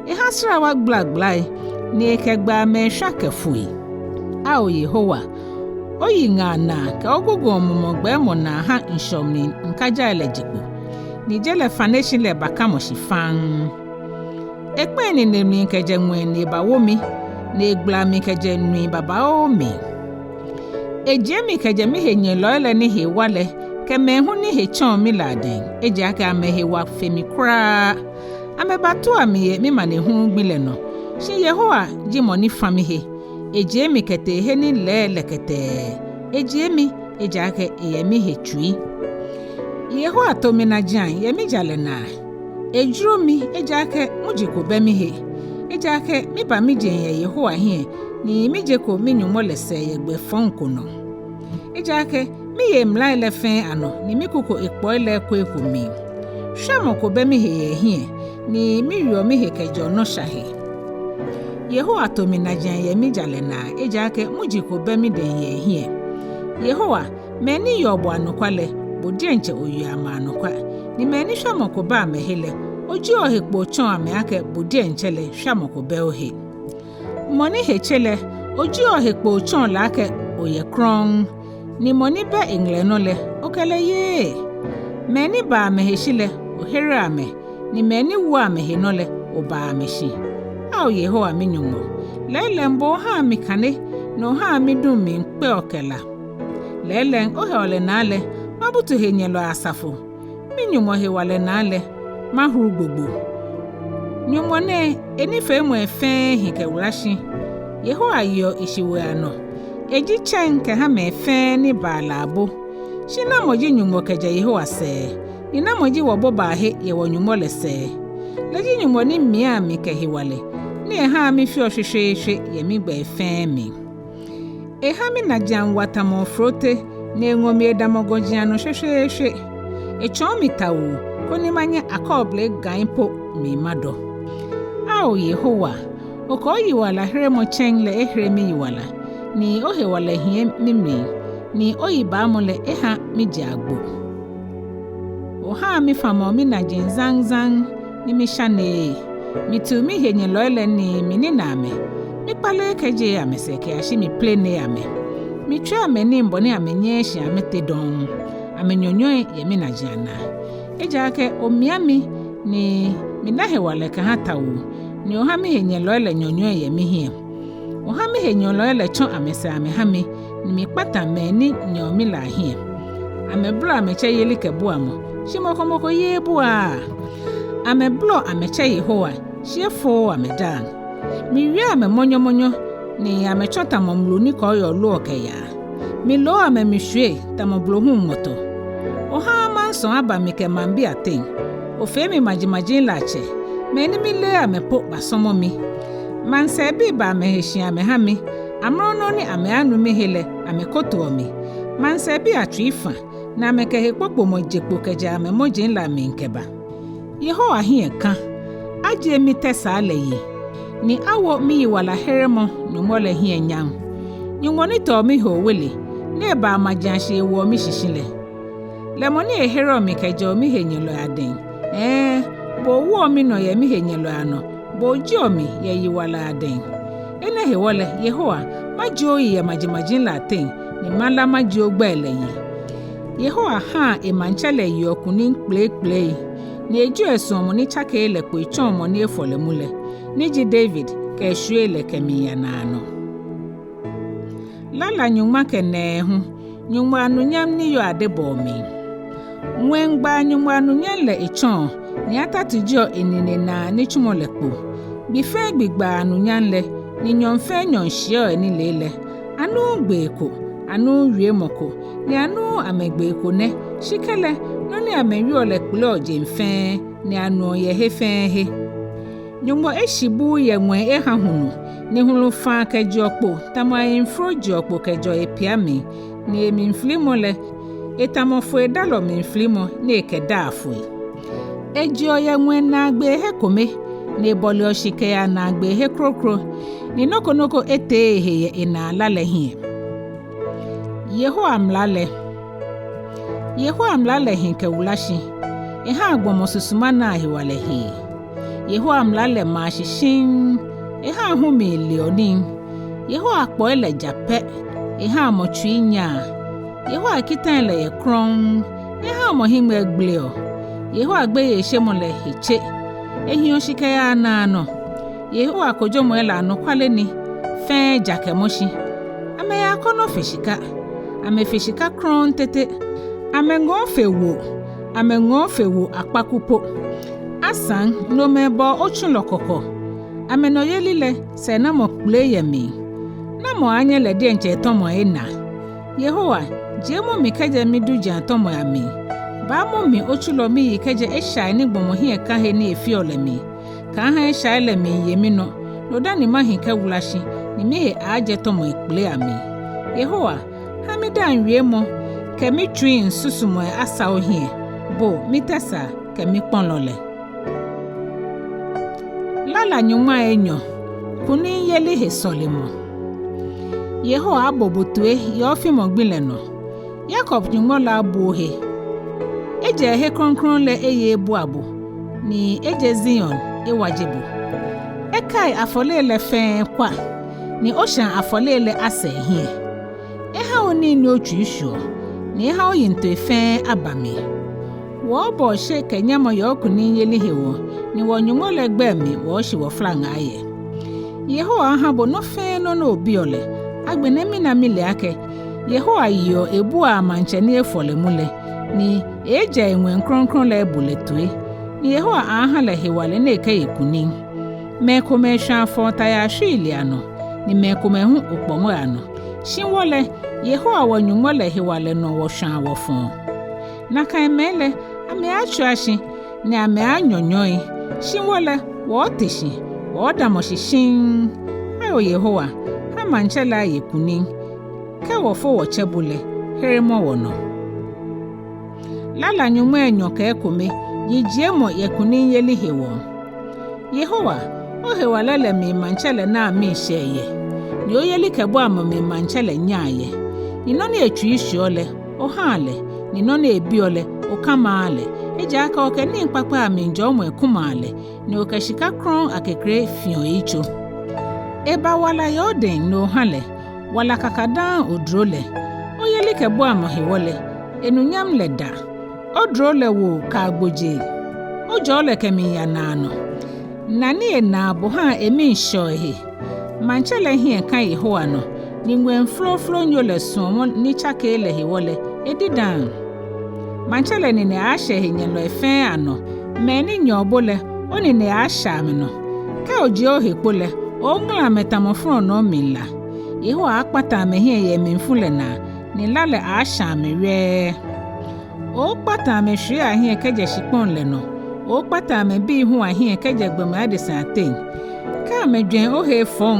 Eha srawa gbalagbalai, ni ekɛgbɛ amɛ eshwa kɛ foi. Ao Yehowa, oyiŋaa naa kɛ ogugɔŋ mumɔ gbɛɛmɔ naa ha ŋshɔ mli ŋkajai lɛ je kpo, ni je lɛ faneshi lɛ bakamɔ shi faŋŋ. Ekpɛ enine mli kɛjɛ ŋwɛi ni ebawo mi, ni egbala mi kɛjɛ nui babaoo mli. Ejie mi kɛjɛ mihenyɛlɔi lɛ ni he wa lɛ, kɛ mɛi hu ni he tsɛɔ mi lɛ adɛŋ, ejaakɛ amɛhe wa fe mi kwraa. Amɛbatua mi yɛ mimanehulu gbi lɛ nɔ, shi Yehowa ji mɔ ni fã mihe. Ejie mi kɛtee he ni lɛɛ lɛkɛtɛɛ. Ejie mi, ejaakɛ eyɛ mihe tsui. Yehowa to mi najiaŋ yɛ mijalɛ naa. Ejuro mi, ejaakɛ muji ko bɛ mihe. Ejaakɛ miba mijeŋ yɛ Yehowa hiɛ, ni mijeko mi-Nyɔŋmɔ lɛ sɛɛ yɛ gbɛ fɔŋ ko nɔ. Ejaakɛ miye emlai lɛ fɛɛ anɔ, ni mikuko ekpɔi lɛ eko eko mli. Shwamɔ ko bɛ mihe yɛ ehiɛ, ni miwiɔ mihe kɛjɛɔ nɔsha he. Yehowa to mi najiaŋ yɛ mijalɛ naa, ejaakɛ muji ko bɛ midɛŋ yɛ ehiɛ. Yehowa, mɛi ni yeɔ bo anɔkwa lɛ, bo diɛŋtsɛ oyeɔ amɛ anɔkwa, ni mɛi ni shwamɔ ko bɛ amɛhe lɛ, ojieɔ ohe kpo otsɔɔ amɛ akɛ bo diɛŋtsɛ lɛ shwamɔ ko bɛ ohe. Mɔ ni he tse lɛ, ojieɔ ohe kpo otsɔɔ lɛ akɛ oyɛ krɔŋŋ, ni mɔ ni bɛ eŋɛlɛnɔ lɛ, okɛ lɛ yeee. Mɛi ni baa amɛhe shi lɛ, ohereɔ amɛ, ni mɛi ni woɔ amɛhe nɔ lɛ, obaa amɛ shi. Ao Yehowa mi-Nyɔŋmɔ, lɛɛlɛŋ bo ohaa mi kane, ni ohaa miduŋ mli kpɛɔ kɛ la. Lɛɛlɛŋ ohewalɛ naa lɛ, mabutu henyɛlɔi asafo. Mi-Nyɔŋmɔ hewalɛ naa lɛ, mahuru gbogbo. Nyɔŋmɔ nɛɛ, enifeemɔi fɛɛ hi kɛwula shi. Yehowa yeɔ eshiwoi anɔ. Eji tsɛŋ kɛha mɛi fɛɛ ni baa lɛ abo. Shi namɔ ji Nyɔŋmɔ kɛjɛ Yehowa sɛɛ? Ni namɔ ji wɔbobaahe yɛ wɔ-Nyɔŋmɔ lɛ sɛɛ? Lɛ ji Nyɔŋmɔ ni miaa mi kɛ hewalɛ, ni ehaa mifeɔ shweshweeshwe yɛ migbɛi fɛɛ mli. Eha minajiaŋ wa tamɔ ofrote, ni eŋɔ mi edamɔ gɔji anɔ shweshweeshwe. Etsɔɔ mi tawuu, koni manyɛ akɔɔble gai po mli madɔ. Ao Yehowa, okɛ oyiwalaheremɔ tsɛŋ lɛ ehere miyiwala, ni ohewalɛ hiɛ mimli, ni oyibaamɔ lɛ eha mije agbo. Ohaa mifamɔ minaji zaŋzaŋ, ni mishaneee. Mitiu mihenyɛlɔi lɛ ni minina amɛ. Mikpaleee kɛjeee amɛsɛɛ kɛyashi mipleneee amɛ. Mitswia amɛnii bɔ ni amɛnyɛɛɛ shi amɛte dɔŋŋ. Amɛnyɔnyɔi yɛ minaji anaa. Ejaakɛ omia mi, ni mina hewalɛ kɛha tawuu, ni oha mihenyɛlɔi lɛ nyɔnyɔi yɛ mihiɛ. Oha mihenyɛlɔi lɛ tsɔ amɛsɛɛ amɛha mi, ni mikpata mɛi ni nyɛɔ mi lɛ ahiɛ. Amɛbolɔ amɛtsɛ yelikɛbuamɔ, shi mɔ ko mɔ ko yeee buaaa. Amɛbolɔ amɛtsɛ Yehowa, shi efooo amɛdaaŋ. Miwie amɛ mɔnyɔmɔnyɔ, ni amɛtsɔ tamɔ mlu ni kɔɔyɔɔ loɔ kɛyaa. Miloo amɛ mishwie tamɔ blohuŋ ŋmɔtɔ. Ohaaa mansɔ aba mi kɛ maŋbii ateŋ. Ofee mi majimaji lɛ atsɛ, mɛi ni mileee amɛ po basɔmɔ mi. Maŋsɛɛbii ba amɛhe shi amɛha mi, amrɔ nɔŋŋ ni amɛaanu mihe lɛ, amɛkotoɔ mi. Maŋsɛɛbii atsui fã, ni amɛkɛ hekpokpomɔ je kpo kɛjɛ amɛmɔji lɛ amli kɛba. Yehowa hiɛ ka, ajie mitɛsaa lɛ yi, ni awo miyiwalaheremɔ Nyɔŋmɔ lɛ hiɛ nyam. Nyɔŋmɔ ni tɔɔ mihe owele, ni ebaa maji ashi ewoɔ mishishi lɛ. Lɛ mɔ ni ehereɔ mi kɛjɛɔ mihenyɛlɔi adɛŋ. Ɛɛ, bo owoɔ minɔ yɛ mihenyɛlɔi anɔ, bo ojieɔ mi yɛ yiwalɔi adɛŋ. Enɛ hewɔ lɛ, Yehowa, majie oyi yɛ majimaji lɛ ateŋ, ni mala majie ogbɛi lɛ yi. Yehowa haa emaŋtsɛ lɛ yeɔ kunim kpeleikpelei, ni ejieɔ esuɔmɔ ni tsakeee lɛ kpo etsɔɔ mɔ ni efɔ lɛ mu lɛ, ni ji David, kɛ eshwiei lɛ kɛmiiya naanɔ. Lala nyɔŋma kɛ nɛɛhu. Nyɔŋmɔ anunyam ni yɔɔ adebɔɔ mli. Ŋwɛi gbaa Nyɔŋmɔ anunyam lɛ etsɔɔ, ni atatujeɔ enine naa nitsumɔ lɛ kpo. Gbi fɛɛ gbi gbaa anunyam lɛ, ni nyɔɔŋ fɛɛ nyɔɔŋ shiɛɔ enilee lɛ. Anuuu gbee ko, anuuu wiemɔ ko, ni anuuu amɛgbee ko nɛ, shi kɛlɛ, nɔ ni amɛwieɔ lɛ kpeleɔ jeŋ fɛɛ, ni anuɔ yɛ he fɛɛ he. Nyɔŋmɔ eshi buu yɛ ŋwɛi eha hulu, ni hulu faa kɛjeɔ kpo, tamɔ ayemforo jeɔ kpo kɛjɛɔ epia mli, ni emlifilimɔ lɛ, etamɔ foidalɔ mlifilimɔ ni ekɛdaa foi. Ejeɔ yɛ ŋwɛi naagbee he kome, ni ebɔleɔ shi kɛyaa naagbee he kroko, ni nɔ ko nɔ ko eteee ehe yɛ enaa la lɛ hiɛ. Yehowa mla lɛ. Yehowa mla lɛ hi kɛwula shi, ehaa gbɔmɔ susuma naa hewalɛ hee. Yehowa mla lɛ maa shi shiŋŋ, ehaa humii leɔ nii. Yehowa kpɔi lɛ ja pɛ, ehaa mɔ tsui nyaa. Yehowa kitai lɛ yɛ krɔŋŋ, ehaa mɔ hiŋmɛi gbeleɔ. Yehowa gbeyeishemɔ lɛ he tse, ehiɔ shi kɛyaa naanɔ. Yehowa kojomɔi lɛ anɔkwale ni, fɛɛ ja kɛmɔ shi. Amɛyɛ akɔnɔ fe shika, amɛfe shika krɔŋŋ tete. Amɛŋɔɔ fe wo, amɛŋɔɔ fe wo akpaku po. Asaŋ, nomɛi bɔɔ otsulɔ kɔkɔ. Amɛnɔyeli lɛ, sɛɛnamɔ kpele yɛ mli. Namɔ aaanyɛ lɛ diɛŋtsɛ etɔmɔi ena? Yehowa, jiemɔ mi kɛjɛ midujiaŋ tɔmɔi amli. Baamɔ mi otsulɔ miyi kɛjɛ eshai ni gbɔmɔ hiɛ ka he ni efeɔ lɛ mli. Kaaha eshai lɛ miiye minɔ, no dani mahi kɛwula shi, ni mihe aaajɛ tɔmɔi kpele amli. Yehowa, ha midaaŋ wiemɔ kɛ mitsuiŋ susumɔi asa ohiɛ, bo mitɛsaa kɛ mikpɔlɔ lɛ. Lala nyɔŋmai enyɔ. Kunimyeli he sɔlemɔ. Yehowa abo bo toi yɛ ofimɔ gbi lɛ nɔ. Yakob Nyɔŋmɔ lɛ abu ohe. Ejɛ ehe krɔŋkrɔŋ lɛ eye ebua bo, ni ejɛ Zion ewaje bo. Ekai afɔlei lɛ fɛɛ kwa, ni oshãa afɔlei lɛ asa ehiɛ. Eha onii ni otsui shwieɔ, ni eha oyiŋtoi fɛɛ aba mli. Wɔɔbɔ oshe kɛ nyamɔ yɛ okunimyeli hewɔ, ni wɔ-Nyɔŋmɔ lɛ gbɛi mli wɔɔshi wɔflaŋaa yɛ. Yehowa aha bo nɔ fɛɛ nɔ ni obiɔ lɛ. Agbɛnɛ mina mile akɛ, Yehowa yeɔ ebuaa maŋtsɛ ni efɔ lɛ mu lɛ, ni ejɛ eŋwɛi krɔŋkrɔŋ lɛ ebo lɛ toi, ni Yehowa aha lɛ hewalɛ ni ekɛye kunim. Mɛi komɛi shwãa fɔ̃ɔ tayaa shwiilii anɔ, ni mɛi komɛi hu okpɔŋɔi anɔ. Shi wɔ lɛ, Yehowa wɔ-Nyɔŋmɔ lɛ hewalɛ nɔ wɔshwãa wɔfɔ̃ɔ. Nakai mɛi lɛ, Amɛaatswa shi, ni amɛaanyɔnyɔi, shi wɔ lɛ, wɔɔte shi, wɔɔdamɔ shi shiŋŋ. Ao Yehowa, ha maŋtsɛ lɛ aye kunim, kɛ wɔfo wɔtsɛ bo lɛ, heremɔ wɔnɔ. Lala nyɔŋmai enyɔ kɛ ekome. Yijiemɔ yɛ kunimyeli hewɔ. Yehowa, ohewalɛ lɛ mli maŋtsɛ lɛ naa miishɛɛ yɛ, ni oyelikɛbuamɔ mli maŋtsɛ lɛ nyaa yɛ. Ni nɔ ni etsui shiɔ lɛ, ohaa lɛ, ni nɔ ni ebiɔ lɛ, okamaaa lɛ. Ejaakɛ okɛ nii kpakpai amli jɔɔmɔ ekumaa lɛ, ni okɛ shika krɔŋŋ akekere fiɔ eyitso. Eba wala yɛ odɛŋ ni oha lɛ, wala kakadaŋŋ oduro lɛ. Oyelikɛbuamɔ hewɔ lɛ, enunyam lɛ da. Oduro lɛ wo kɛ agbojee, ojɔɔ lɛ kɛmiiya naanɔ. Na ni enaa bo haa emii shɛɔ ehe. Maŋtsɛ lɛ hiɛ ka Yehowa nɔ, ni ŋwɛi flooflonyo lɛ suɔmɔ ni tsakeee lɛ hewɔ lɛ, edidaaa. Maŋtsɛ lɛ nine aaashɛ ehenyɛlɔi fɛɛ anɔ, mɛi ni nyɛɔ bo lɛ, onine aaashɛ amɛnɔ. Kɛ ojie ohe kpo lɛ, oooŋala amɛ tamɔ flɔnɔɔ mli la. Yehowa aakpata amɛhiɛ yɛ emlifu lɛ naa, ni la lɛ aaashã amɛ wɛɛ. Ookpata amɛshwiei ahiɛ kɛjɛ shikpɔŋ lɛ nɔ, ookpata amɛbii hu ahiɛ kɛjɛ gbɔmɛi adesai ateŋ. Kɛ amɛjwɛŋ ohe efɔŋ,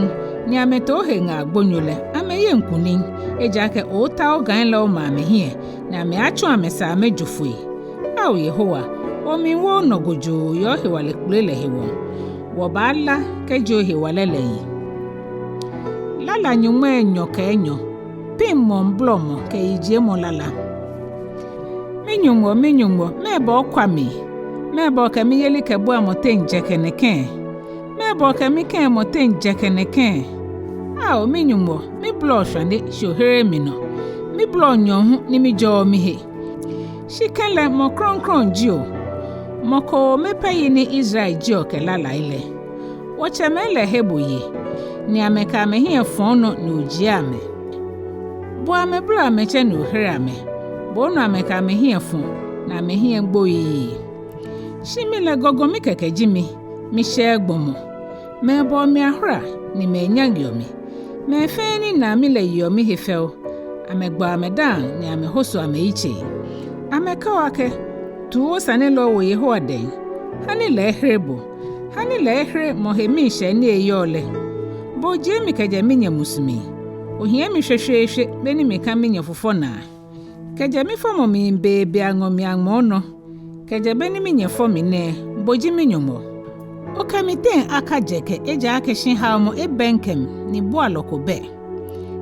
ni amɛto ohe ŋaa gbonyo lɛ, amɛyeŋ kunim, ejaakɛ ooota ogai lɛ oma amɛhiɛ, ni amɛaatsɔ amɛsɛɛ amɛjo foi. Ao Yehowa, wɔmiiwo onɔ gojoo yɛ ohewalɛ kpele lɛ hewɔ. Wɔbaala kɛjie ohewalɛ lɛ yi. Lala nyɔŋmai enyɔ kɛ enyɔ. Piŋmɔ, bolɔmɔ kɛ yijiemɔ lala. MiNyɔŋmɔ, miNyɔŋmɔ, mɛɛba okwa mi? Mɛɛba okɛ miyelikɛbuamɔ teŋ jɛkɛ nɛkɛ? Mɛɛba okɛ mikɛɛmɔ teŋ jɛkɛ nɛkɛ? Ao miNyɔŋmɔ, mibolɔɔ shwane, shi ohereee minɔ. Mibolɔɔ nyɔɔŋ hu ni mijɔɔɔ mihe. Shi kɛlɛ mɔ krɔŋkrɔŋ ji o, mɔ koome pɛ yi ni Israel jieɔ kɛ lalai lɛ. Wɔtsɛmɛi lɛ he bo ye, ni amɛkɛ amɛhiɛ fɔ̃ɔ nɔ ni ojie amɛ. Bo amɛbolɔ amɛtsɛ ni ohere amɛ, bo onɔ amɛkɛ amɛhiɛ fɔ̃, ni amɛhiɛ gboii. Shi mi lɛ gɔgɔmi kɛkɛ ji mi, mishɛɛɛ gbɔmɔ. Mɛɛba omi ahora, ni mɛi nyaŋeɔ mi? Mɛi fɛɛ ni naa mi lɛ yeɔ mihe fɛo, amɛgbaa amɛdaaŋ ni amɛhosoɔ amɛyitsei. Amɛkɛɔ akɛ, tuu osane lɛ owo Yehowa dɛŋ, ha ni lɛ ehere bo, ha ni lɛ ehere mɔ he miishɛɛ ni eyɔɔ lɛ. Bo ojie mi kɛjɛ minyɛ musu mli, ohiɛ mi shweshweeshwe be ni mika minyɛ fufɔ naa. Kɛjɛ mifɔmɔ mli beebe aŋɔ mi aŋmɔɔ nɔ, kɛjɛ be ni minyɛ fɔ mi nɛɛ, bo ji miNyɔŋmɔ. Okɛ miteŋ akajɛkɛ, ejaakɛ shihaomɔ ebɛŋkɛ mi, ni bualɔ ko bɛ.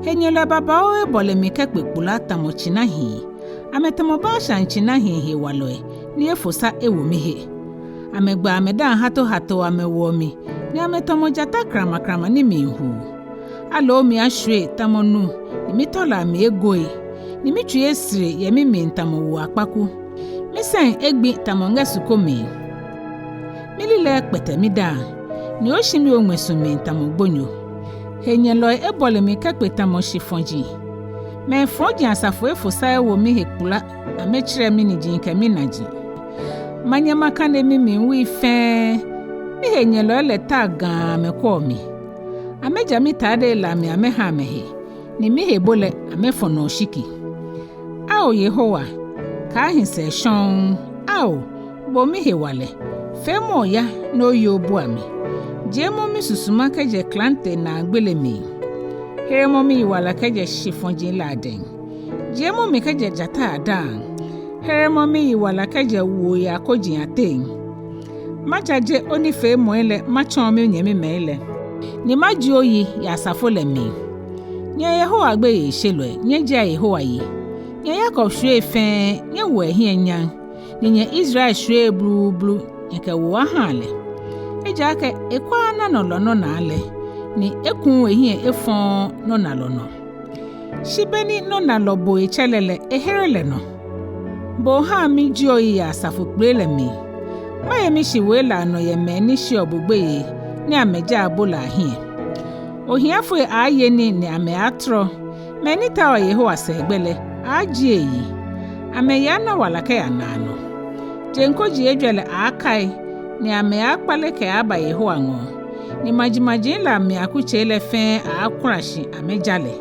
Henyɛlɔi babaoo ebɔle mi kɛkpe kpula tamɔ tsina hii. Amɛtamɔ Bashan tsina hii hewalɔi ni efo sa ewo mihe. Amɛgbaa amɛdaaŋ hatohato amɛwoɔ mi, ni amɛtamɔ jata kramakrama ni miihuu. Aloo mi ashwie tamɔ nu, ni mitɔlaa mli egoi, ni mitsui esere yɛ mimli tamɔ wuo akpaku. Misɛŋ egbi tamɔ ŋɛ su ko mli. Mililɛi ekpɛtɛ midaaŋ, ni oshi mi oŋmɛ su mli tamɔ gbonyo. Henyɛlɔi ebɔle mi kɛkpe tamɔ shifɔji. Mɛi fɔji asafo efo sa ewo mihe kpula, amɛtsirɛ miniji kɛ minaji. Manyɛ makane mimli wui fɛɛ. Mihenyɛlɔi lɛ ta gãa amɛkwɛɔ mi. Amɛja mitaadei lɛ amli amɛha amɛhe, ni mihebo lɛ amɛfɔ̃ nɔ oshiki. Ao Yehowa, kaahi sɛɛ shɔŋŋ. Ao, bo mihewalɛ, feemɔ oya ni oye obua mi. Jiemɔ misusuma kɛjɛ klante naa gbele mli. Heremɔ miyiwala kɛjɛ shifɔji lɛ adɛŋ. Jiemɔ mi kɛjɛ jata adaaŋ. Heremɔ miyiwala kɛjɛ wuoyaa koji ateŋ. Majaje onifeemɔi lɛ matsɔɔ minyɛmimɛi lɛ, ni majie oyi yɛ asafo lɛ mli. Nyɛ Yehowa gbeyeishelɔi, nyɛjiea Yehowa yi. Nyɛ Yakob shwiei fɛɛ, nyɛwoa ehiɛ nyam, ni nyɛ Israel shwiei bluublu, nyɛkɛ woo aha lɛ. Ejaakɛ ekwaaa nanɔlɔ nɔnaa lɛ, ni ekuuu ehiɛ efɔɔɔ nɔnalɔ nɔ. Shi be ni nɔnalɔ bo etsɛ lɛ lɛ, ehere lɛ nɔ. Bo oha mijie oyi yɛ asafo kpele lɛ mli. Maye mishiwoi lɛ anɔ yɛ mɛi ni sheɔ bo gbeyei, ni amɛjaa bo lɛ ahiɛ. Ohiafoi aaaye nii ni amɛaatɔrɔ. Mɛi ni taoɔ Yehowa sɛɛgbɛ lɛ, aaajie eyi. Amɛyi aaana wala kɛya naanɔ. Jeŋ koji ejwɛ lɛ aaakai, ni amɛaakpale kɛaba Yehowa ŋɔɔ. Ni majimaji lɛ amli akutsei lɛ fɛɛ aaakula shi amɛja lɛ.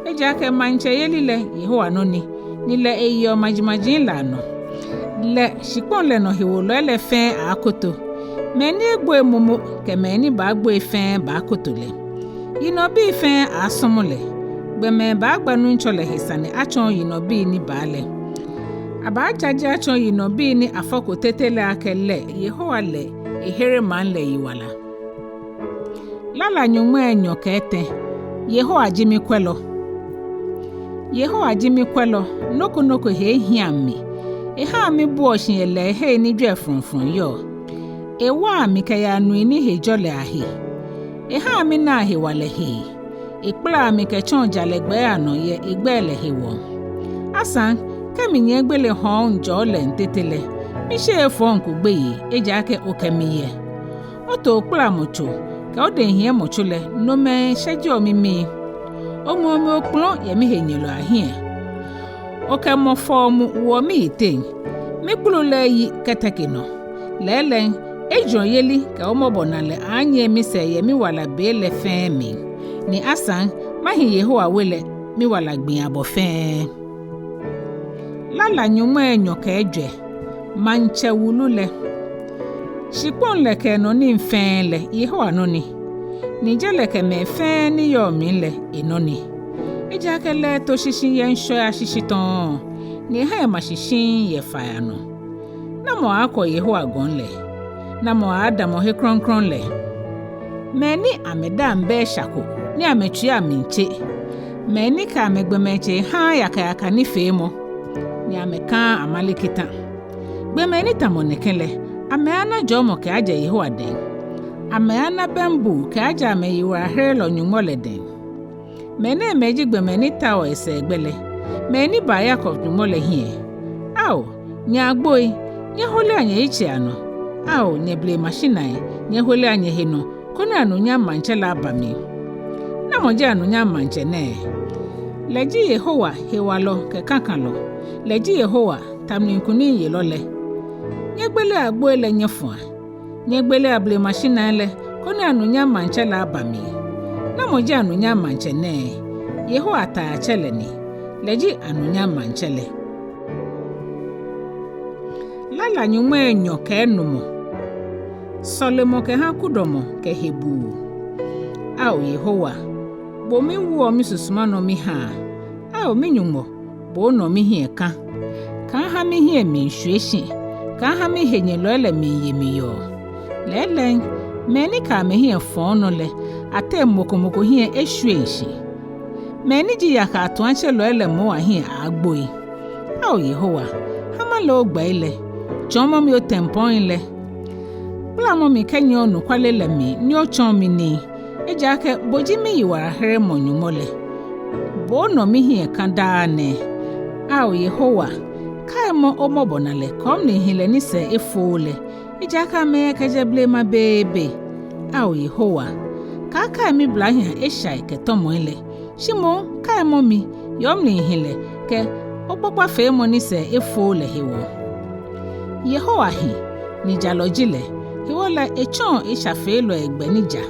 Ejaakɛ maŋtsɛyeli lɛ Yehowa nɔ ni, ni lɛ eyeɔ majimaji lɛ anɔ. Lɛ shikpɔŋ lɛ nɔ hewolɔi lɛ fɛɛ aaakoto, mɛi ni egboi momo kɛ mɛi ni baagboi fɛɛ baakoto lɛ. Yinɔbii fɛɛ aaasɔmɔ lɛ, gbɔmɛi baagba Nuŋtsɔ lɛ he sane atsɔɔ yinɔbii ni baa lɛ. Abaajaje atsɔɔ yinɔbii ni afɔko tete lɛ akɛ lɛ Yehowa lɛ ehere maŋ lɛ yiwala. Lala nyɔŋmai enyɔ kɛ etɛ. Yehowa ji mikwɛlɔ. Yehowa ji mikwɛlɔ, nɔ ko nɔ ko he ehiaŋ mi. Ehaa mibuɔ shi yɛ lɛɛhei ni jwɛi frɔŋfrɔŋ yɔɔ. Ewaa mi kɛyaa nui ni he jɔ lɛ ahe. Ehaa minaa hewalɛ hee. Ekpalaa mi kɛtsɔɔ jalɛ gbɛi anɔ yɛ egbɛi lɛ hewɔ. Asaŋ, kɛ minyiɛ gbele hɔɔŋ jɔɔ lɛŋ tete lɛ, misheee fɔŋ ko gbeyei, ejaakɛ okɛ mi yɛ. Oto okplamɔtso kɛ odɛhiɛmɔtso lɛ, nomɛi shɛjeɔ mimii. Oŋmɛɔ mi okpɔlɔ yɛ mihenyɛlɔi ahiɛ. Okɛ mɔfɔɔ mu woɔ miyiteŋ, mikpulu lɛ eyi kɛteke nɔ. Lɛɛlɛŋ, ejurɔyeli kɛ omɔbɔnalɛ aaanyiɛ misɛɛ yɛ miwala be lɛ fɛɛ mli. Ni asaŋ, mahi Yehowa we lɛ miwala gbii abɔ fɛɛ. Lala nyɔŋmai enyɔ kɛ ejwɛ. Maŋtsɛ wulu lɛ. Shikpɔŋ lɛ kɛ enɔ nii fɛɛ lɛ, Yehowa nɔ ni. Ni je lɛ kɛ mɛi fɛɛ ni yɔɔ mli lɛ, enɔ ni. Ejaakɛ lɛ eto shishi yɛ ŋshɔi ashishi tɔŋŋ, ni eha ema shi shiŋŋ yɛ fai anɔ. Namɔ aaakwɔ Yehowa gɔŋ lɛ? Namɔ aaadamɔ he krɔŋkrɔŋ lɛ? Mɛi ni amɛdaaŋ bɛ esha ko, ni amɛtsuii amli tse. Mɛi ni kɛ amɛgbɔmɔtsei haa yakayaka nifeemɔ, ni amɛkaaa amale kita. Gbɔmɛi ni tamɔ nɛkɛ lɛ, amɛaana jɔɔmɔ kɛaajɛ Yehowa dɛŋ. Amɛaana bembuu kɛaajɛ amɛyiwalaherelɔ Nyɔŋmɔ lɛ dɛŋ. Mɛnɛɛmɛi ji gbɔmɛi ni taoɔ esɛɛgbɛ lɛ, mɛi ni baa Yakob Nyɔŋmɔ lɛ hiɛ. Ao, nyɛ agboi, nyɛholea nyɛyitsei anɔ. Ao, nyɛ blema shinai, nyɛholea nyɛhe nɔ, koni anunyam maŋtsɛ lɛ aba mli. Namɔ ji anunyam maŋtsɛ nɛɛ? Lɛ ji Yehowa hewalɔ kɛ kakalɔ. Lɛ ji Yehowa, ta mli kunimyelɔ lɛ. Nyɛgbelea agboi lɛ nyɛfɔa. Nyɛgbelea blema shinai lɛ, koni anunyam maŋtsɛ lɛ aba mli. Namɔ ji anunyam maŋtsɛ nɛɛ? Yehowa taiatsɛ lɛ ni. Lɛ ji anunyam maŋtsɛ lɛ. Lala nyɔŋmai enyɔ kɛ enumɔ. Sɔlemɔ kɛha kudɔmɔ kɛ hebuu. Ao Yehowa, bo miwoɔ misusuma nɔ mihaa. Ao mi-Nyɔŋmɔ, bo onɔ mihiɛ ka. Kaaha mihiɛ miishwie shi, kaaha mihenyɛlɔi lɛ miiye mi yɔɔ. Lɛɛlɛŋ, mɛi ni kɛ amɛhiɛ fɔɔ nɔ lɛ, ateŋ mɔ ko mɔ ko hiɛ eshwieŋ shi. Mɛi ni ji yaka atuatselɔi lɛ moŋ ahiɛ aaagboi. Ao Yehowa, ha male ogbɛi lɛ, tsɔɔmɔ mi otempɔŋi lɛ. Kplamɔ mi kɛnyiɛ onɔkwale lɛ mli ni otsɔɔ mi nii, ejaakɛ bo ji miyiwalaheremɔ Nyɔŋmɔ lɛ. Bo onɔ mihiɛ ka daa nɛɛ. Ao Yehowa, kaimɔ omɔbɔnalɛ kɛ omlihilɛ ni sɛɛ efooo lɛ, ejaakɛ amɛyɛ kɛjɛ blema beebe. Ao Yehowa, kaakai miblahiaŋ eshai kɛ tɔmɔi lɛ, shi moŋ kaimɔ mi yɛ omlihilɛ kɛ okpakpafeemɔ ni sɛɛ efooo lɛ hewɔ. Yehowa hi, ni jalɔ ji lɛ, hewɔ lɛ etsɔɔ eshafeelɔi gbɛ ni ja.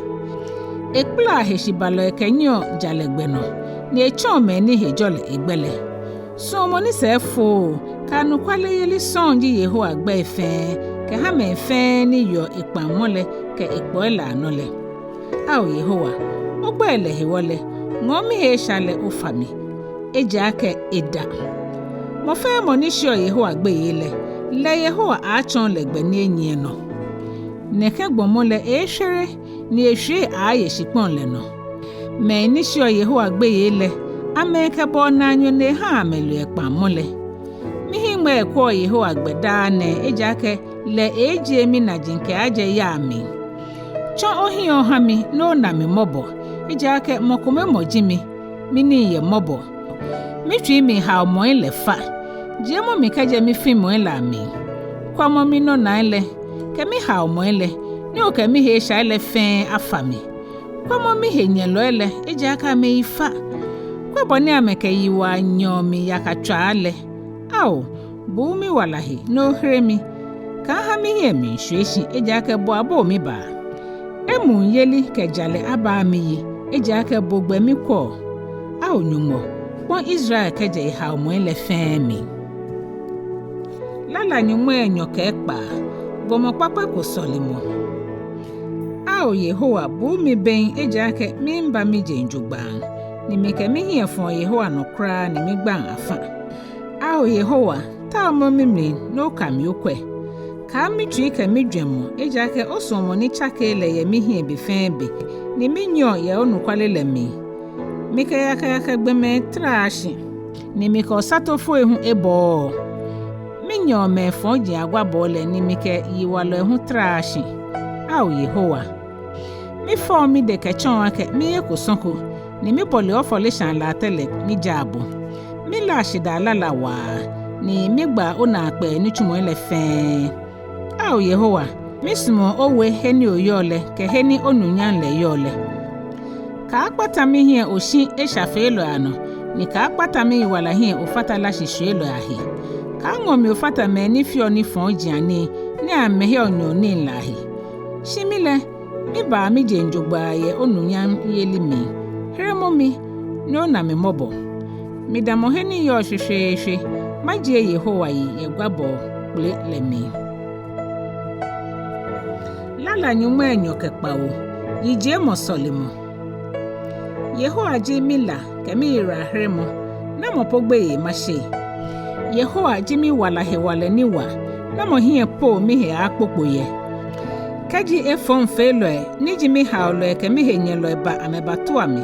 Ekpalaa heshibalɔi kɛnyiɛɔ jalɛ gbɛ nɔ, ni etsɔɔ mɛi ni he jɔ lɛ egbɛ lɛ. Suɔmɔ ni sɛɛ efooo kɛ anɔkwayeli sɔŋŋ ji Yehowa gbɛi fɛɛ, kɛha mɛi fɛɛ ni yeɔ ekpaŋmɔ lɛ kɛ ekpɔi lɛ anɔ lɛ. Ao Yehowa, ogbɛi lɛ hewɔ lɛ, ŋɔɔ mihe esha lɛ ofa mi, ejaakɛ eda. Mɔ fɛɛ mɔ ni sheɔ Yehowa gbeyei lɛ, lɛ Yehowa aaatsɔɔ lɛ gbɛ ni enyiɛ nɔ. Nɛkɛ gbɔmɔ lɛ eeeshwere, ni eshwiei aaaye shikpɔŋ lɛ nɔ. Mɛi ni sheɔ Yehowa gbeyei lɛ, amɛkɛ bɔɔ naanyo ni ehaa amɛle ekpaŋmɔ lɛ. Mihiŋmɛi kwɛɔ Yehowa gbɛ daa nɛɛ, ejaakɛ lɛ eeejie minaji kɛaajɛ yaa mli. Tsɔ ohiɛ oha mi ni ona mi mɔbɔ, ejaakɛ mɔ kome mɔ ji mi, minii yɛ mɔbɔ. Mitsui mli haomɔi lɛ fa, jiemɔ mi kɛjɛ mifimɔi lɛ amli. Kwɛmɔ minɔnaai lɛ kɛ mihaomɔi lɛ, ni okɛ mihe eshai lɛ fɛɛ afa mi. Kwɛmɔ mihenyɛlɔi lɛ, ejaakɛ amɛyi fa. Kwɛ bɔ ni amɛkɛ yiwaa nyɛɔ mi yakatswaa lɛ. Ao, buu miwala he ni ohere mi. Kaaha mihiɛ miishwie shi, ejaakɛ bo abo mibaa. Emuuyeli kɛ jalɛ abaa miyi, ejaakɛ bo gbɛ mikwɛɔ. Ao Nyɔŋmɔ, kpɔ̃ Israel kɛjɛ ehaomɔi lɛ fɛɛ mli. Lala nyɔŋmai enyɔ kɛ ekpaa. Gbɔmɔ kpakpa ko sɔlemɔ. Ao Yehowa, buu mi bem, ejaakɛ miiba mijeŋ jogbaŋŋ, ni mikɛ mihiɛ fɔɔ Yehowa nɔ kwraa ni migbaŋ afã. Ao Yehowa, taomɔ mimli ni oka mi okwɛ. Kaa mitsui kɛ mijwɛŋmɔ, ejaakɛ osuɔmɔ ni tsakeee lɛ yɛ mihiɛ be fɛɛ be, ni minyiɛɔ yɛ onɔkwale lɛ mli. Mikɛ yakayaka gbɔmɛi taraaa shi, ni mikɛ osatofoi hu ebɔɔɔ. Minyɛɔ mɛi fɔji agwabɔɔ lɛ, ni mikɛ yiwalɔi hu taraaa shi. Ao Yehowa, mifɔɔ midɛ kɛtsɔɔ akɛ miye kosɔko, ni mibɔleɔ ofɔleshaa latɛ lɛ mijaa bo. Milaa shidaa lala waa, ni migbaa onaakpɛɛ nitsumɔi lɛ fɛɛ. Ao Yehowa, misumɔɔ owe he ni oyɔɔ lɛ kɛ he ni onunyam lɛ yɔɔ lɛ. Kaakpata mihiɛ oshi eshafeelɔi anɔ, ni kaakpata miyiwala hiɛ ofata lashishwielɔi ahe. Kaaŋɔ mi ofata mɛi ni feɔ nifɔjianii, ni amɛheɔ nyɔɔŋnii lɛ ahe. Shi mi lɛ, mibaa mijeŋ jogbaŋŋ yɛ onunyam yeli mli. Heremɔ mi, ni ona mi mɔbɔ. Midamɔ he ni yɔɔ shweshweeshwe, majie Yehowa yi yɛ gwabɔɔ kpele lɛ mli. Lala nyɔŋmai enyɔ kɛ kpawo. Yijiemɔ sɔlemɔ. Yehowa ji mila kɛ miyiwalaheremɔ, namɔ po gbeyei mashe? Yehowa ji miwala hewalɛ ni wa, namɔ hiɛ po mihe aaakpokpo yɛ? Kɛji efɔŋfeelɔi ni ji mihaolɔi kɛ mihenyɛlɔi ba amɛbatua mi,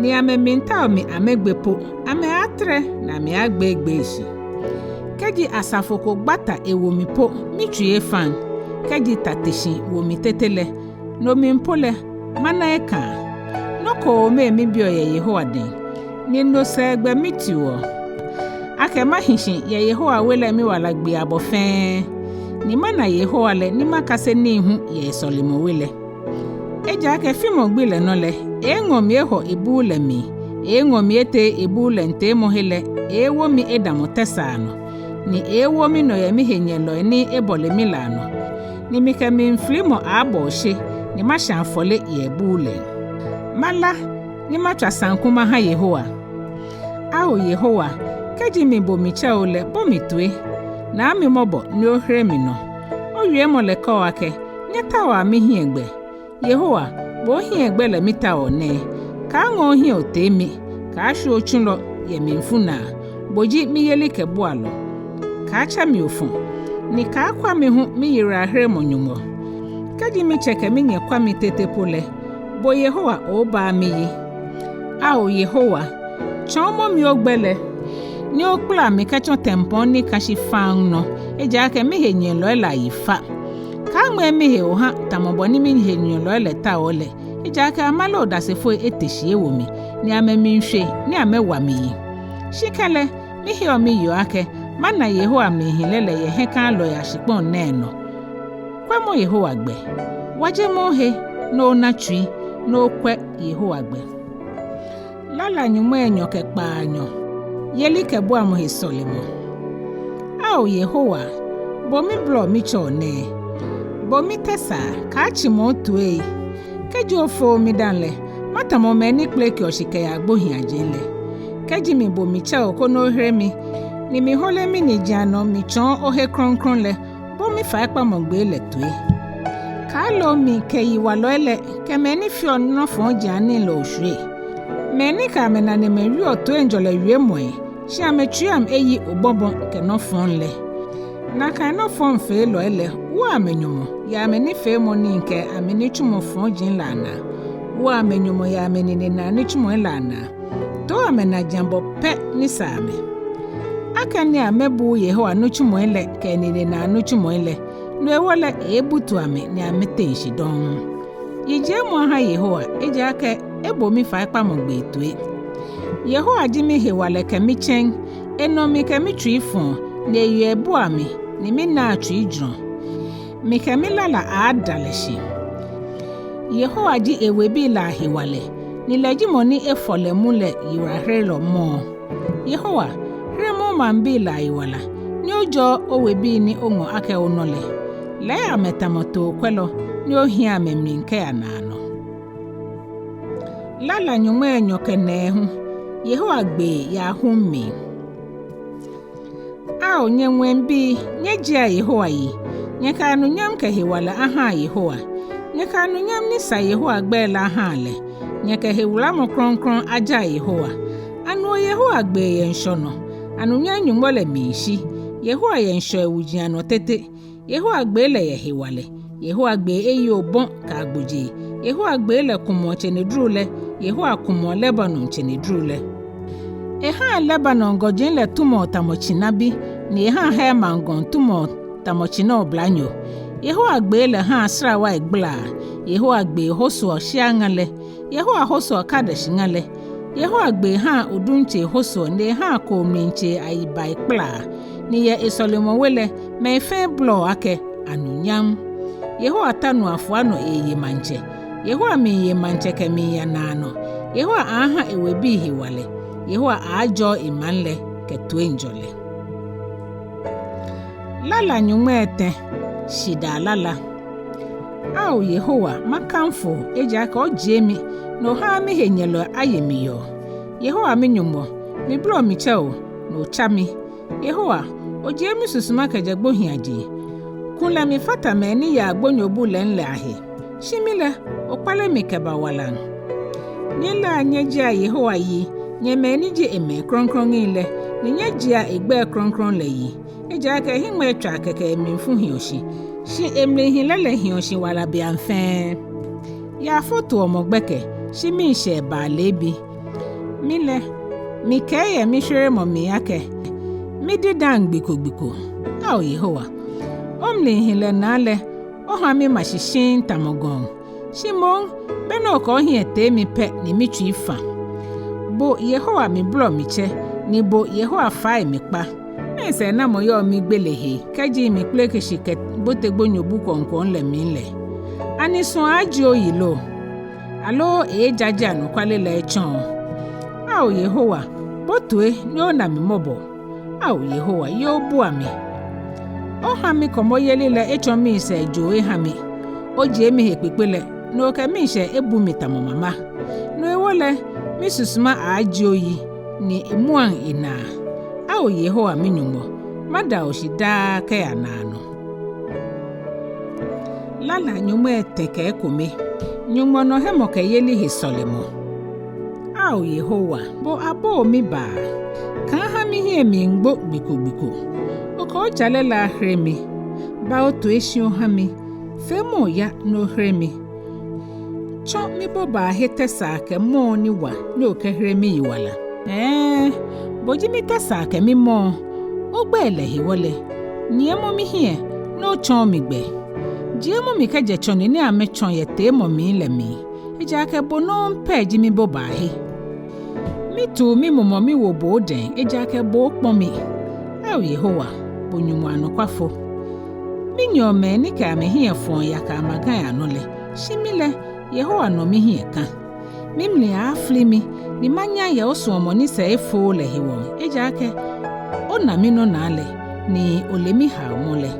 ni amɛmiitao mi amɛgbe po, amɛaatere ni amɛaagbeegbee shi. Kɛji asafo ko gbata ewo mi po, mitsui efaŋ. Kɛji ta te shi wo mi tete lɛ, no mli po lɛ, mana ekãa. Nɔ koome mibiɔ yɛ Yehowa dɛŋ, ni no sɛɛ gbɛ mitiuɔ. Akɛ mahi shi yɛ Yehowa we lɛ miwala gbii abɔ fɛɛ, ni mana Yehowa lɛ ni makase nii hu yɛ esɔlemɔwe lɛ. Ejaakɛ fimɔ gbi lɛ nɔ lɛ, eeeŋɔ mi ehɔ ebuu lɛ mli, eeeŋɔ mi etee ebuu lɛ nteemɔhe lɛ, eeewo mi edamɔ tɛsaa nɔ, ni eeewo minɔ yɛ mihenyɛlɔi ni ebɔle mi lɛ anɔ, ni mikɛ mlifilimɔ aaabɔ oshe, ni mashã afɔle yɛ ebuu lɛ. Mala, ni matswa saŋku maha Yehowa. Ao Yehowa, kɛji mibo mitsɛ o lɛ, bo mi toi, naa mi mɔbɔ ni ohere minɔ. Owiemɔ lɛ kɛɔ akɛ, nyɛtaoa mihiɛ gbɛ. Yehowa, bo ohiɛ gbɛ lɛ mitaoɔ nɛɛ. Kaaŋɔ ohiɛ otee mi, kaashwie otsulɔ yɛ mimlifu naa. Bo ji miyelikɛbualɔ. Kaatsɛ mi ofɔ, ni kaakwa mi hu miyiwalaheremɔ Nyɔŋmɔ. Kɛji mitsɛ kɛ minyɛ kwa mi tete po lɛ, bo Yehowa oobaa miyi. Ao Yehowa, tsɔɔmɔ mi ogbɛ lɛ, ni okpala mi kɛtsɔ tɛmpɔŋ ni ka shi faŋŋ nɔ, ejaakɛ mihenyɛlɔi lɛ ayi fa. Kaaŋmɛɛ mihe oha tamɔ bɔ ni mihenyɛlɔi lɛ taoɔ lɛ, ejaakɛ amale odasefoi ete shi ewo mi, ni amɛmiishwe ni amɛwa mi yi. Shi kɛlɛ, miheɔ miyeɔ akɛ mana Yehowa mlihilɛ lɛ yɛ hiɛkãalɔi ashikpɔŋ nɛɛ nɔ. Kwɛmɔ Yehowa gbɛ. Wajemɔ ohe, ni ona tsui, ni okwɛ Yehowa gbɛ. Lala nyɔŋmai enyɔ kɛ kpaanyɔ. Yelikɛbuamɔ he sɔlemɔ. Ao Yehowa, bo mibolɔ mitsɛɔ nɛɛ. Bo mitɛsaa, kaatsimɔ otoi. Kɛji ofooo midaaŋ lɛ, matamɔ mɛi ni kpelekeɔ shi kɛyaa gbohiiaje lɛ. Kɛji mibo mitsɛ o koni ohere mi, ni mihole miniji anɔ mitsɔɔ ohe krɔŋkrɔŋ lɛ, bo mifaikpamɔ gbee lɛ toi. Kaalo mi kɛ yiwalɔi lɛ kɛ mɛi ni feɔ nifɔjianii lɛ oshwie. Mɛi ni kɛ amɛnanemɛi wieɔ toiŋjɔlɛ wiemɔi, shi amɛtsuiiaŋ eyi obɔbɔ kɛ nɔ fɔŋ lɛ. Nakai nɔ fɔŋ feelɔi lɛ, wo amɛ nyɔmɔ yɛ amɛnifeemɔi kɛ amɛnitsumɔi fɔji lɛ anaa. Wo amɛ nyɔmɔ yɛ amɛninenaa nitsumɔi lɛ anaa. To amɛnajiaŋ bɔ pɛ ni sa amɛ. Akɛni amɛbuuu Yehowa nitsumɔi lɛ kɛ eninenaa nitsumɔi lɛ, no hewɔ lɛ ebutu amɛ ni amɛteŋ shi dɔŋŋ. Yijiemɔ aha Yehowa, ejaakɛ ebo mifaikpamɔ gbee toi. Yehowa ji mihewalɛ kɛ mitsɛŋ, enɔ mi kɛ mitsui fɔɔ, ni eyeɔ ebua mi, ni minaa tsuijurɔ. Mikɛ milala aaada lɛ shi. Yehowa ji ewebii lɛ ahewalɛ, ni lɛ ji mɔ ni efɔ lɛ mu lɛ yiwalaherelɔ mɔɔ. Yehowa, heremɔ omaŋbii lɛ ayiwala, ni ojɔɔ owebii ni oŋɔ akɛ onɔ lɛ. Lɛɛ amɛ tamɔ tookwɛlɔ, ni ohiɛ amɛmli kɛya naanɔ. Lala nyɔŋmai enyɔ kɛ nɛɛhu. Yehowa gbee yɛ ahum mli. Ao nyɛ ŋwɛibii, nyɛjiea Yehowa yi. Nyɛkɛ anunyam kɛ hewalɛ aha Yehowa. Nyɛkɛ anunyam ni sa Yehowa gbɛi lɛ aha lɛ. Nyɛkɛ hewulamɔ krɔŋkrɔŋ aja Yehowa. Anuɔ Yehowa gbee yɛ ŋshɔ nɔ. Anunyam Nyɔŋmɔ lɛ miishi. Yehowa yɛ ŋshɔi wuji anɔ tete. Yehowa gbee lɛ yɛ hewalɛ. Yehowa gbee eyi obɔ kɛ agbojee. Yehowa gbee lɛ kumɔɔ tsenedru lɛ. Yehowa kumɔɔ Lebanon tsenedru lɛ. Ehaa Lebanon gɔji lɛ tumɔɔ tamɔ tsinabi, ni ehaa Hermon gɔŋ tumɔɔ tamɔ tsina oblanyo. Yehowa gbee lɛ haa srawai gbalaa. Yehowa gbee hosoɔ shia ŋa lɛ. Yehowa hosoɔ Kadesh ŋa lɛ. Yehowa gbee haa odum tsei hosoɔ, ni ehaa kooloo mli tsei ayibaai kpalaa. Ni yɛ esɔlemɔwe lɛ, mɛi fɛɛ bolɔɔ akɛ, anunyam. Yehowa ta nu afua nɔ eeye maŋtsɛ. Yehowa miiye maŋtsɛ kɛmiiya naanɔ. Yehowa aaaha ewebii hewalɛ. Yehowa aaajɔɔ emaŋ lɛ kɛ toiŋjɔlɛ. Lala nyɔŋmai etɛ. Shidaa lala. Ao Yehowa, makanfo o, ejaakɛ ojie mi, ni ohaaa mihenyɛlɔi aye mi yɔɔ. Yehowa mi-Nyɔŋmɔ, mibolɔ mitsɛ o, ni otsa mi. Yehowa, ojie misusuma kɛjɛ gbohiiajeŋ. Kulɛ mifata mɛi ni yaa gbonyobu lɛŋ lɛ ahe. Shi mi lɛ, okpale mi kɛba walaŋ. Nyɛlaa nyɛjiea Yehowa yi, nyɛ mɛi ni ji emɛi krɔŋkrɔŋi lɛ, ni nyɛjiea egbɛi krɔŋkrɔŋ lɛ yi. Ejaakɛ hiŋmɛitswaa kɛkɛ emlifu hiɔ shi, shi emlihilɛ lɛ hiɔ shi wala beaŋ fɛɛ. Yaafo toɔ mɔ gbɛkɛ, shi miishɛɛ baa leebi. Mi lɛ, mikɛɛ yɛ mishweremɔ mli akɛ, mididaŋ gbi ko gbi ko. Ao Yehowa, omlihilɛ naa lɛ, oha mima shi shiŋŋ tamɔ gɔŋ. Shi moŋ, be ni okɛ ohiɛ tee mi pɛ ni mitsui fa. Bo Yehowa mibolɔ mitsɛ, ni bo Yehowa fai mikpa. Mɛɛ sɛɛnamɔ yɔɔ migbele he, kɛji mikpeleke shi kɛbote gbonyobu kɔŋkɔŋ lɛ mli lɛ? Ani su aaajie oyi lo? Aloo eeejaje anɔkwale lɛ etsɔɔ? Ao Yehowa, bo toi ni ona mi mɔbɔ. Ao Yehowa, ye obua mi. Oha mikɔmɔyeli lɛ etsɔ miishɛɛ joo eha mi. Ojie mihe kpekpe lɛ, ni okɛ miishɛɛ ebu mi tamɔ mama. No hewɔ lɛ, misusuma aaajie oyi, ni emuaŋ enaa. Ao Yehowa mi-Nyɔŋmɔ, mada o shi daa kɛya naanɔ. Lala nyɔŋmai etɛ kɛ ekome. Nyɔŋmɔ nɔ hemɔkɛyeli he sɔlemɔ. Ao Yehowa, bo abo mibaa. Kaaha mihiɛ miigbo gbi ko gbi ko. Okɛ ojalɛ lɛ ahere mi. Ba otoi shi oha mi. Feemɔ oya ni ohere mi. Tsɔ mibobaahe tɛsaa kɛ mɔɔ ni wa ni okɛhere miyiwala. Hɛɛ, bo ji mitɛsaa kɛ mimɔɔ. Ogbɛi lɛ hewɔ lɛ, nyiɛmɔ mihiɛ ni otsɔɔ mi gbɛ. Jiemɔ mi kɛjɛ tsɔne ni amɛtsɔ yɛ teemɔ mli lɛ mli. Ejaakɛ bo nɔŋŋ pɛ ji mibobaahe. Mitu mimumɔ miwo bo odɛŋ, ejaakɛ bo okpɔ mi. Ao Yehowa, bo Nyɔŋmɔ anɔkwafo. Minyɛɔ mɛi ni kɛ amɛhiɛ fɔɔ yaka amagai anɔ lɛ, shi mi lɛ, Yehowa nɔ mihiɛ ka. Mimli aafli mi, ni manya yɛ osuɔmɔ ni sɛɛ efooo lɛ hewɔ, ejaakɛ ona minɔnaa lɛ, ni ole mihaomɔ lɛ.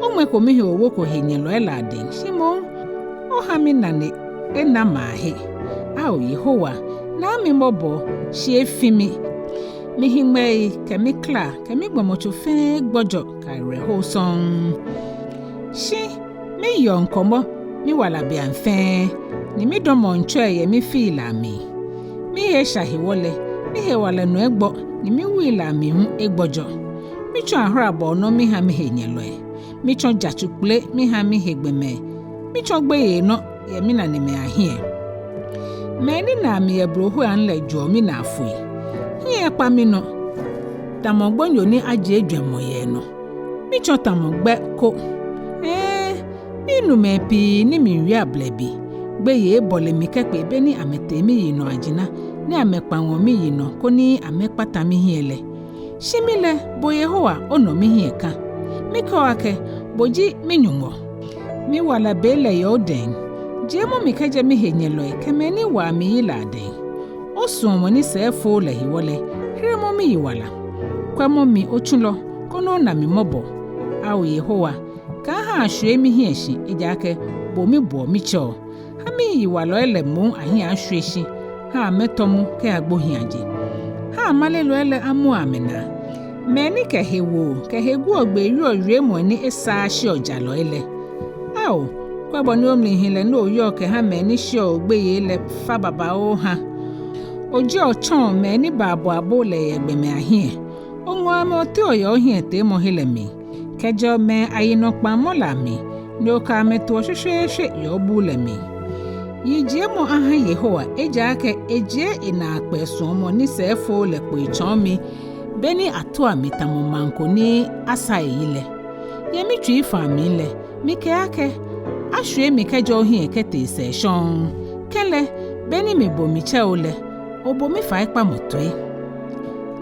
Oŋmɛko mihe owoko henyɛlɔi lɛ adɛŋ, shi moŋ oha minane ena maahe. Ao Yehowa, naa mi mɔbɔ, shi efi mi. Mihiŋmɛi kɛ mikla kɛ migbɔmɔtso fɛɛ egbɔjɔ kɛ awerɛho sɔŋŋ. Shi miyeɔ ŋkɔmɔ miwala beaŋ fɛɛ, ni midɔmɔɔ ŋtsɔi yɛ mifii lɛ amli. Mihe esha hewɔ lɛ, mihewalɛ nɔ egbɔ, ni miwui lɛ amli hu egbɔjɔ. Mitsɔ ahorabɔɔ nɔ miha mihenyɛlɔi. Mitsɔ jatsu kpele miha mihe gbɔmɛi. Mitsɔ gbeyei nɔ yɛ minanemɛi ahiɛ. Mɛi ni naa mi yɛ blohuiaŋ lɛ joɔ minaa foi. Hiɛ ekpa minɔ tamɔ gbonyo ni ajie jwɛŋmɔ yɛ enɔ. Mitsɔ tamɔ gbɛ ko. Hɛɛ, minu mɛi pii ni miiwie ablɛbi. Gbeyei ebɔle mi kɛkpe be ni amɛtee miyi nɔ ajina, ni amɛkpaŋɔ miyi nɔ koni amɛkpata mihiɛ lɛ. Shi mi lɛ, bo Yehowa, onɔ mihiɛ ka. Mikɛɔ akɛ, bo ji mi-Nyɔŋmɔ. Miwala be lɛ yɛ odɛŋ. Jiemɔ mi kɛjɛ mihenyɛlɔi kɛ mɛi ni waa mi yi lɛ adɛŋ. Osuɔmɔ ni sɛɛ efooo lɛ hewɔ lɛ, heremɔ miyiwala. Kwɛmɔ mi otsulɔ, koni ona mi mɔbɔ. Ao Yehowa, kaaha ashwie mihiɛ shi, ejaakɛ bo miboɔ mitsɛɔ. Ha miyiwalɔi lɛ moŋ ahiɛ ashwie shi. Ha amɛtɔ mu kɛya gbohiiaje. Ha amalelɔi lɛ amua amɛnaa. Mɛi ni kɛ hewoo kɛ heguɔgbee wieɔ wiemɔi ni esaaa shiɔ jalɔi lɛ. Ao, kwɛ bɔ ni omlihilɛ ni oyɔɔ kɛha mɛi ni sheɔ bo gbeyei lɛ fa babaoo ha. Ojieɔ otsɔɔ mɛi ni baa bo abo lɛ yɛ gbɔmɛi ahiɛ. Oŋɔɔ amɛ oteeɔ yɛ ohiɛ teemɔhe lɛ mli, kɛjɛɔ mɛi ayinɔkpaŋmɔ lɛ amli, ni okɛ amɛ toɔ shweshweeshwe yɛ obuu lɛ mli. Yijiemɔ aha Yehowa, ejaakɛ ejie enaakpɛɛ suɔmɔ ni sɛɛ efooo lɛ kpo etsɔɔ mi, beni atua mi tamɔ maŋ ko ni asa eyi lɛ. Yɛ mitsui faa mli lɛ, mikɛɛ akɛ, ashwie mi kɛjɛ ohiɛ kɛtee sɛɛ shɔŋŋ. Kɛlɛ, beni mibo mitsɛ bo lɛ, obo mifaikpamɔ toi.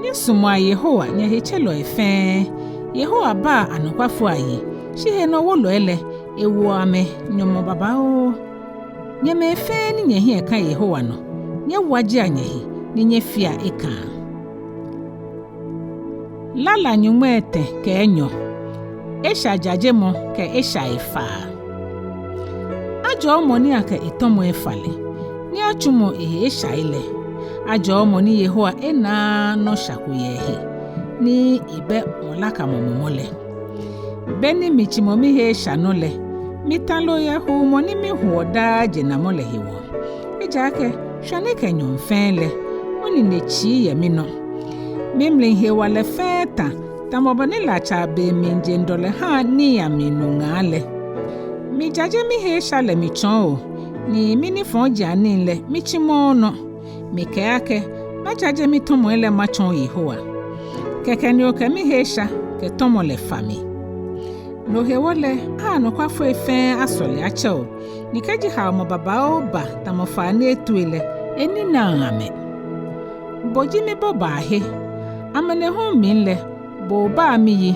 Nyɛsumɔa Yehowa, nyɛ hetselɔi fɛɛ. Yehowa baa anɔkwafoi ayi, shi henɔwolɔi lɛ, ewoɔ amɛ nyɔmɔ babaoo. Nyɛ mɛi fɛɛ ni nyɛhiɛ ka Yehowa nɔ, nyɛwajea nyɛhe, ni nyɛfea ekãa. Lala nyɔŋmai etɛ kɛ enyɔ. Esha jajemɔ kɛ esha efaa. Ajɔɔ mɔ ni akɛ etɔmɔ efa lɛ, ni atsumɔ ehe eshai lɛ. Ajɔɔ mɔ ni Yehowa enaaa nɔsha ko yɛ ehe, ni ebɛ mɔlakamɔ mumɔ lɛ. Beni mitsimɔ mihe esha nɔ lɛ, mita loo yɛ huumɔ ni mihuɔ daa jenamɔ lɛ hewɔ. Ejaakɛ shwane kɛ nyɔɔŋ fɛɛ lɛ, onine tsii yɛ minɔ. Mimli hewalɛ fɛɛ tã, tamɔ bɔ ni latsaa be mli jeŋdɔlɛ haa nii amli nu ŋaa lɛ. Mijaje mihe esha lɛ mitsɔɔ bo, ni minifɔjianii lɛ mitsimɔɔɔ nɔ. Mikɛɛ akɛ, majaje mitɔmɔi lɛ matsɔɔ Yehowa. Kɛkɛ ni okɛ mihe esha kɛ tɔmɔ lɛ fa mi. No hewɔ lɛ, aha anɔkwafoi fɛɛ asɔle atsɛ bo, ni kɛji haomɔ babaoo ba tamɔ faa ni etue lɛ, eninaŋ amɛ. Bo ji mibobaahe, amanehulu mli lɛ, bo obaa miyi.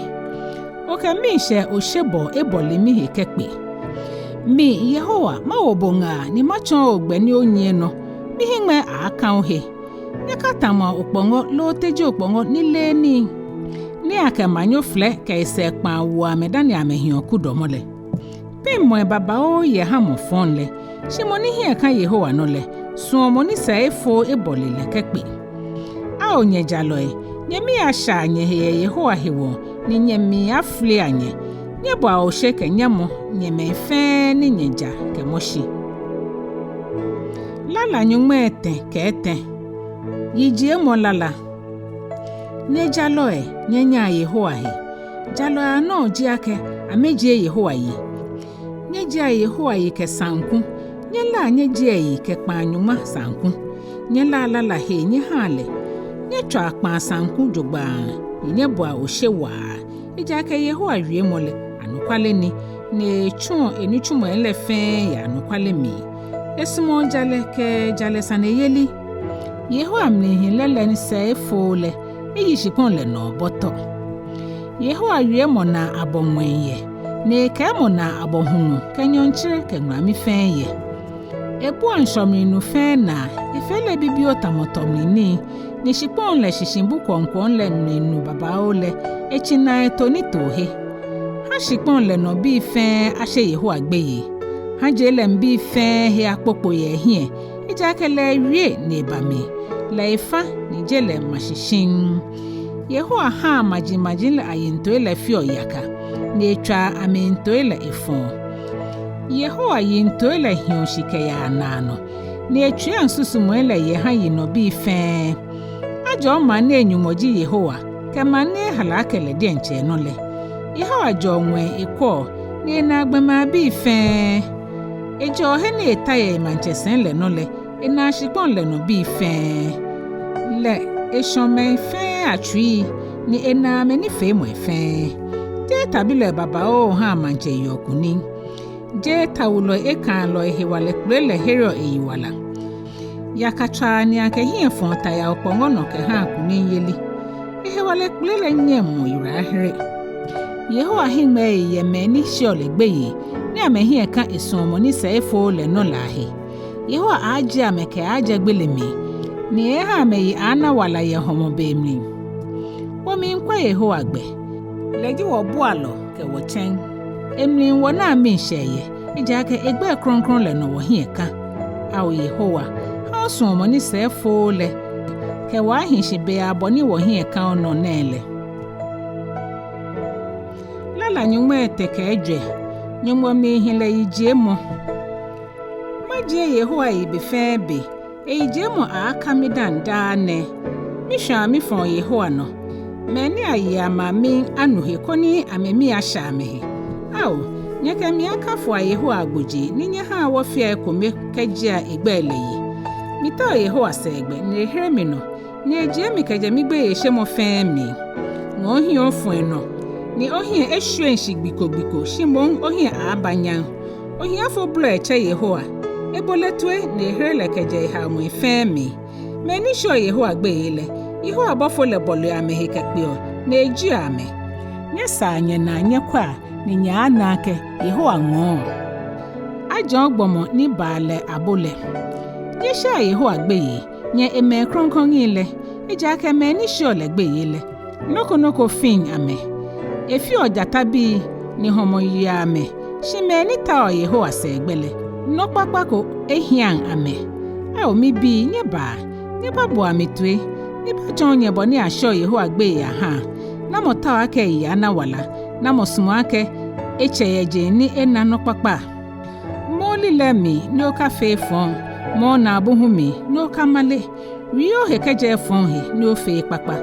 Okɛ miishɛɛ oshebɔɔ ebɔle mihe kɛkpe. Mi Yehowa, mawo bo ŋaa ni matsɔɔ bo gbɛ ni onyiɛ nɔ, mihiŋmɛi aaakã ohe. Nyɛkatamɔa okpɔŋɔ loo teji okpɔŋɔ ni leee nii, ni akɛ manyoflɛ kɛ esɛɛ kpãa woɔ amɛ dani amɛhiɔ kudɔmɔ lɛ. Piŋmɔi babaoo yɛ ha mɔ fɔŋ lɛ, shi mɔ ni hiɛ kã Yehowa nɔ lɛ, suɔmɔ ni sɛɛ efooo ebɔle lɛ kɛkpe. Ao nyɛ jalɔi, nyɛmii ashɛa nyɛhe yɛ Yehowa hewɔ, ni nyɛmli aflea nyɛ. Nyɛbɔa oshe kɛ nyamɔ, nyɛ mɛi fɛɛ ni nyɛja kɛmɔ shi. Lala nyɔŋmai etɛ kɛ etɛ. Yijiemɔ lala. Nyɛ jalɔi, nyɛnyaa Yehowa he. Jalɔi anɔ ji akɛ, amɛjie Yehowa yi. Nyɛjiea Yehowa yi kɛ saŋku, nyɛlaa nyɛjiea eyi kɛ kpãa nyɔŋma saŋku. Nyɛlaa lala hee nyɛhaa lɛ. Nyɛtswaa kpãa saŋku jogbaŋŋ, ni nyɛbɔa oshe waa. Ejaakɛ Yehowa wiemɔ lɛ, anɔkwale ni, ni etsuɔ enitsumɔi lɛ fɛɛ yɛ anɔkwale mli. Esumɔɔ jalɛ kɛ jalɛ saneyeli. Yehowa mlihilɛ lɛ ni sɛɛ efooo lɛ, eyi shikpɔŋ lɛ nɔ bɔtɔ. Yehowa wiemɔ naa abɔ ŋwɛi yɛ, ni ekɛɛmɔ naa abɔ hulu kɛ nyɔɔŋtsere kɛ ŋulami fɛɛ yɛ. Ebua ŋshɔ mli nu fɛɛ naa, efee lɛ bibioo tamɔ tɔ mli nii, ni shikpɔŋ lɛ shishibu kwɔŋkwɔŋ lɛ mli nu babaoo lɛ, etsi naa eto nitoohe. Ha shikpɔŋ lɛ nɔ bii fɛɛ ashe Yehowa gbeyei. Ha je lɛ mli bii fɛɛ he akpokpo yɛ ehiɛ, ejaakɛ lɛ ewie ni eba mli, lɛ efa ni je lɛ ma shi shiŋŋ. Yehowa haa majimaji lɛ ayiŋtoi lɛ feɔ yaka, ni etswaa amɛyiŋtoi lɛ efɔɔ. Yehowa yiŋtoi lɛ hiɔ shi kɛyaa naanɔ, ni etsuiiaŋ susumɔi lɛ yɛ ha yinɔbii fɛɛ. Ajɔɔ maŋ ni enyɔŋmɔ ji Yehowa, kɛ maŋ ni ehala akɛ lɛ diɛŋtsɛ enɔ lɛ. Yehowa jɔɔ ŋwɛi ekwɛɔ, ni enaa gbɔmɛi abii fɛɛ. Ejɔɔ he ni eta yɛ emaŋtsɛsɛi lɛ nɔ lɛ, enaa shikpɔŋ lɛ nɔ bii fɛɛ. Lɛ eshɔ mɛi fɛɛ atsuii, ni enaa amɛnifeemɔi fɛɛ. Jeee tabilɔi babaoo haa maŋtsɛ yeɔ kunim. Jeee tawulɔi ekãalɔi hewalɛ kpele lɛ hereɔ eyiwala. Yakatswaa ni akɛ hiɛ fɔɔ ta yɛ okpɔŋɔ nɔ kɛhaa kunimyeli. Ehewalɛ kpele lɛ nyɛŋ mɔ yiwalahere. Yehowa hiŋmɛi yɛ mɛi ni sheɔ lɛ gbeyei, ni amɛhiɛ kã esuɔmɔ ni sɛɛ efooo lɛ nɔ lɛ ahe. Yehowa aaajie amɛ kɛaajɛ gbele mli, ni eeeha amɛyi aana wala yɛ hɔmɔ be mli. Wɔmiikwɛ Yehowa gbɛ. Lɛ ji wɔbualɔ kɛ wɔtsɛŋ. Emli wɔnaa miishɛɛ yɛ, ejaakɛ egbɛi krɔŋkrɔŋ lɛ nɔ wɔhiɛ kã. Ao Yehowa, ha osuɔmɔ ni sɛɛ efooo lɛ kɛ wɔ ahi shi be abɔ ni wɔhiɛ kã onɔ nɛɛ lɛ. Nyɔŋmɔ etɛ kɛ ejwɛ. Nyɔŋmɔ mlihilɛ yijiemɔ. Majie Yehowa yi be fɛɛ be, eyijiemɔ aaaka midaaŋ daa nɛɛ. Mishwãa mifɔ̃ɔ Yehowa nɔ. Mɛi ni aye amɛ amim anu he koni amɛmii ashɛ amɛhe. Ao, nyɛkɛ mi akafoa Yehowa agbojee, ni nyɛhaa wɔfea ekome kɛjiea egbɛi lɛ yi. Mitao Yehowa sɛɛgbɛ, ni ehere mi nɔ, ni ejie mi kɛjɛ migbeyeishemɔ fɛɛ mli. Ŋɔɔ ohiɛ ofɔ̃ enɔ, ni ohiɛ eshwieŋ shi gbi ko gbi ko, shi moŋ ohiɛ aaaba nyam. Ohiafo bolɔ etsɛ Yehowa, ebo lɛ toi, ni ehere lɛ kɛjɛ ehaomɔi fɛɛ mli. Mɛi ni sheɔ Yehowa gbeyei lɛ, Yehowa bɔfo lɛ bɔleɔ amɛhe kɛkpeɔ, ni ejieɔ amɛ. Nyɛsaa nyɛnaa nyɛkwɛa, ni nyɛaana akɛ Yehowa ŋɔɔ. Ajɔɔ gbɔmɔ ni baa lɛ abo lɛ. Nyɛsheaa Yehowa gbeyei, nyɛ emɛi krɔŋkrɔŋi lɛ, ejaakɛ mɛi ni sheɔ lɛ gbeyei lɛ, nɔ ko nɔ ko fiŋ amɛ. Efeɔ jatabii ni hɔmɔ yeɔ amɛ, shi mɛi ni taoɔ Yehowa sɛɛgbɛ lɛ, nɔ kpakpa ko ehiaŋ amɛ. Ao mibii, nyɛbaa, nyɛbaboa mi toi, nyɛbatsɔɔ nyɛ bɔ ni asheɔ Yehowa gbeyei ahaa. Namɔ taoɔ akɛ eyi ana wala? Namɔ sumɔɔ akɛ etsɛ yɛ jeŋ ni ena nɔ kpakpa? Mɔ lilɛi mli ni okafee efɔŋ, mɔ naabu hu mli ni okamale. Wie ohe kɛjɛ efɔŋ he ni ofee ekpakpa.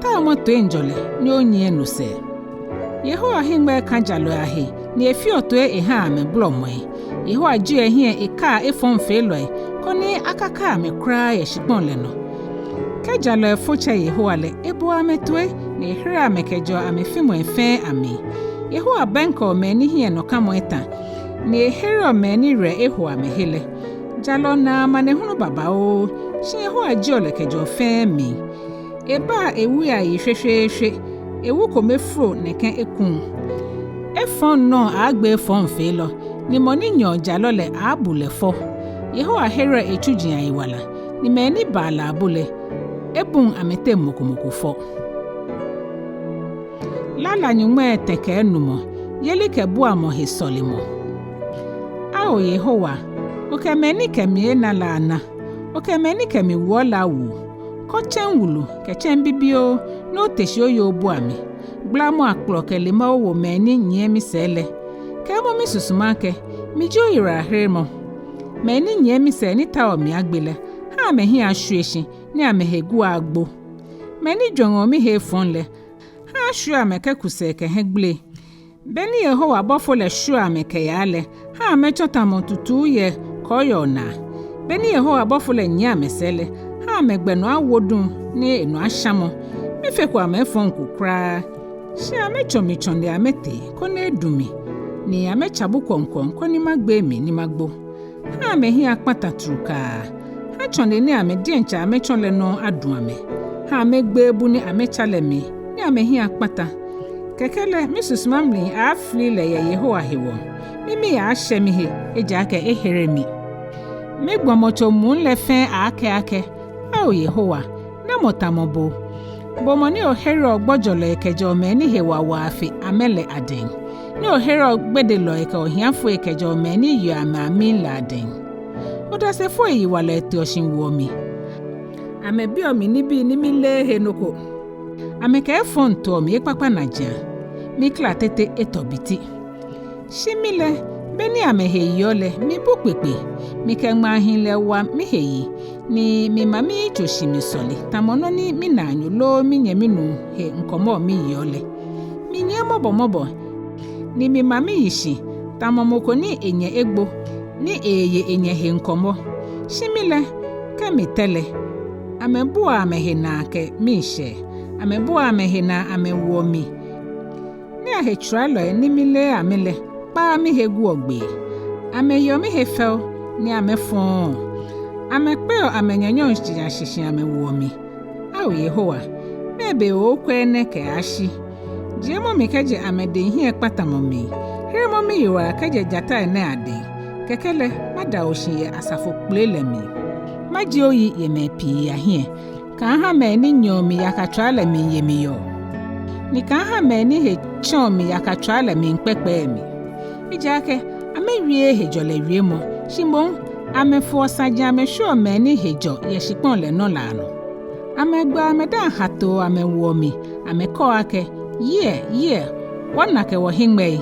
Taomɔ toiŋjɔlɛ ni onyiɛ no sɛɛ. Yehowa hiŋmɛi ka jalɔi ahe, ni efeɔ toi ehaa amɛbolɔmɔi. Yehowa jieɔ ehiɛ ekaa efɔŋfeelɔi, koni akaka amɛ kwraa yɛ shikpɔŋ lɛ nɔ. Kɛ jalɔi fo tsɛ Yehowa lɛ, eboɔ amɛ toi, ni ehereɔ amɛ kɛjɛɔ amɛfimɔi fɛɛ amli. Yehowa bɛŋkɛɔ mɛi ni hiɛnɔkamɔ eta, ni ehereɔ mɛi ni werɛ eho amɛ he lɛ. Jalɔ naa amanehunu babaoo, shi Yehowa jieɔ lɛ kɛjɛɔ fɛɛ mli. Ebaa ewui ayi shweshweeshwe, ewu kome foro nɛkɛ ekuŋ. Efɔŋ nɔ aaagbe efɔŋfeelɔ, ni mɔ ni nyɛɔ jalɔ lɛ aaabu lɛ fɔ. Yehowa hereɔ etsuji ayiwala, ni mɛi ni baa lɛ abo lɛ, ebuŋ amɛteŋ mɔ ko mɔ ko fɔ. Lala nyɔŋmai etɛ kɛ enumɔ. Yelikɛbuamɔ he sɔlemɔ. Ao Yehowa, okɛ mɛi ni kɛ mi ena lɛ ana, okɛ mɛi ni kɛ mi wuɔ lɛ awu. Kɔ tsɛŋ wulu kɛ tsɛŋ bibioo, ni ote shi oye obua mi. Gbalamɔ akplɔ kɛ lema owo mɛi ni nyiɛ misɛɛ lɛ. Kɛɛmɔ misusuma akɛ, mi ji oyiwalaheremɔ. Mɛi ni nyiɛ misɛɛ ni taoɔ mi agbe lɛ, ha amɛhiɛ ashwie shi, ni amɛhe guɔ agbo. Mɛi ni jwɛŋɔ mihe efɔŋ lɛ, ha ashwie amɛ kɛku sɛɛ kɛ hiɛgbele. Beni Yehowa bɔfo lɛ shwieɔ amɛ kɛyaa lɛ, ha amɛtsɔ tamɔ tutuu yɛ kɔɔyɔɔ naa. Beni Yehowa bɔfo lɛ nyiɛ amɛsɛɛ lɛ, ha amɛgbɛ nɔ awo duŋ ni enɔ ashamɔ. Mifeko amɛ efɔŋ ko kwraa. Shi amɛtsɔ mi tsɔne amɛtee, koni edu mi, ni amɛtsa bu kwɔŋkwɔŋ, koni magbee mli ni magbo. Ha amɛhiɛ akpata trukaa. Ha tsɔne ni amɛ diɛŋtsɛ amɛtsɔ lɛ nɔŋŋ adu amɛ. Ha amɛgbee bu ni amɛtsa lɛ mli, ni amɛhiɛ akpata. Kɛkɛ lɛ, misusuma mli aaafli lɛ yɛ Yehowa hewɔ. Mimii aaashɛ mihe, ejaakɛ ehere mi. Migbɔmɔtso muu lɛ fɛɛ aaakɛɛ akɛ, Ao Yehowa, namɔ tamɔ bo? Bo mɔ ni ohereɔ gbɔjɔlɔi kɛjɛɔ mɛi ni hewɔ wa fe amɛ lɛ adɛŋ, ni ohereɔ gbedelɔi kɛ ohiafoi kɛjɛɔ mɛi ni yeɔ amɛ amim lɛ adɛŋ. Odasefoi yiwalɔi teɔ shi woɔ mi. Amɛbiɔ mi nibii ni mileee he nɔ ko. Amɛkɛ efɔŋ toɔ mi ekpakpa najiaŋ. Mikla tete etɔ biti. Shi mi lɛ, beni amɛhe yeɔ lɛ, mibu kpekpe. Mikɛ ŋmaahilɛ wa mihe yi, ni mima miyitso shi misɔle, tamɔ nɔ ni minaanyo loo minyɛmi nuu he ŋkɔmɔ miyeɔ lɛ. Minyiɛ mɔbɔmɔbɔ, ni mima miyi shi, tamɔ mɔ ko ni enyɛ egbo, ni eeye enyɛ he ŋkɔmɔ. Shi mi lɛ, kɛ mitɛ lɛ, amɛbuaa amɛhe naa kɛ miishɛɛ, amɛbuaa amɛhe naa amɛwoɔ mi. Ni ahetsulɔi ni mileee amɛ lɛ kpaaa mihe guɔ gbee. Amɛyeɔ mihe fɛo ni amɛfɔɔɔ. Amɛkpeɔ amɛnyanyɔŋ shinya shishi amɛwoɔ mi. Ao Yehowa, mɛɛ be okwɛ enɛ kɛyashi? Jiemɔ mi kɛjɛ amɛdɛŋ hiɛkpatamɔ mli. Heremɔ miyiwala kɛjɛ jatai nɛɛ adɛŋ. Kɛkɛ lɛ, mada oshi yɛ asafo kpele lɛ mli. Majie oyi yɛ mɛi pii ahiɛ. Kaaha mɛi ni nyɛɔ mi yakatswaa lɛ miiye mi yɔɔ, ni kaaha mɛi ni he tsɛɔ mi yakatswaa lɛ miikpɛkpɛɛ mi. Ejaakɛ amɛwieee hejɔlɛ wiemɔ, shi moŋ amɛfoɔ saji amɛshwieɔ mɛi ni he jɔ yɛ shikpɔŋ lɛ nɔ lɛ anɔ. Amɛgbɛɔ amɛdaaŋ hatoo amɛwoɔ mi, amɛkɛɔ akɛ, Yiɛ, yiɛ, wɔna kɛ wɔhiŋmɛii.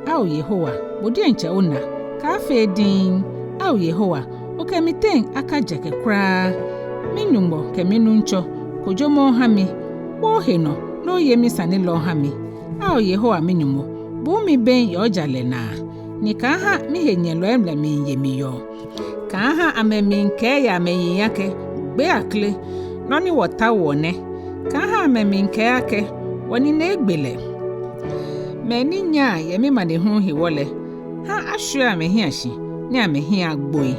Ao Yehowa, bo diɛŋtsɛ ona, kaafee diŋŋ. Ao Yehowa, okɛ miteŋ akajɛkɛ kwraa. Mi-Nyɔŋmɔ kɛ mi-Nuŋtsɔ, kojomɔ oha mi, wo ohe nɔ, ni oye misane lɛ oha mi. Ao Yehowa mi-Nyɔŋmɔ, buu mi bem yɛ ojalɛ naa, ni kaaha mihenyɛlɔi lɛ miiye mi yɔɔ. Kaaha amɛmiikɛɛ yɛ amɛyiŋ akɛ, gbee akle, nɔ ni wɔtaoɔ nɛ. Kaaha amɛmiikɛɛ akɛ, wɔnine egbe lɛ. Mɛi ni nyaa yɛ mimanehulu hewɔ lɛ, ha ashwie amɛhiɛ shi, ni amɛhiɛ agboi.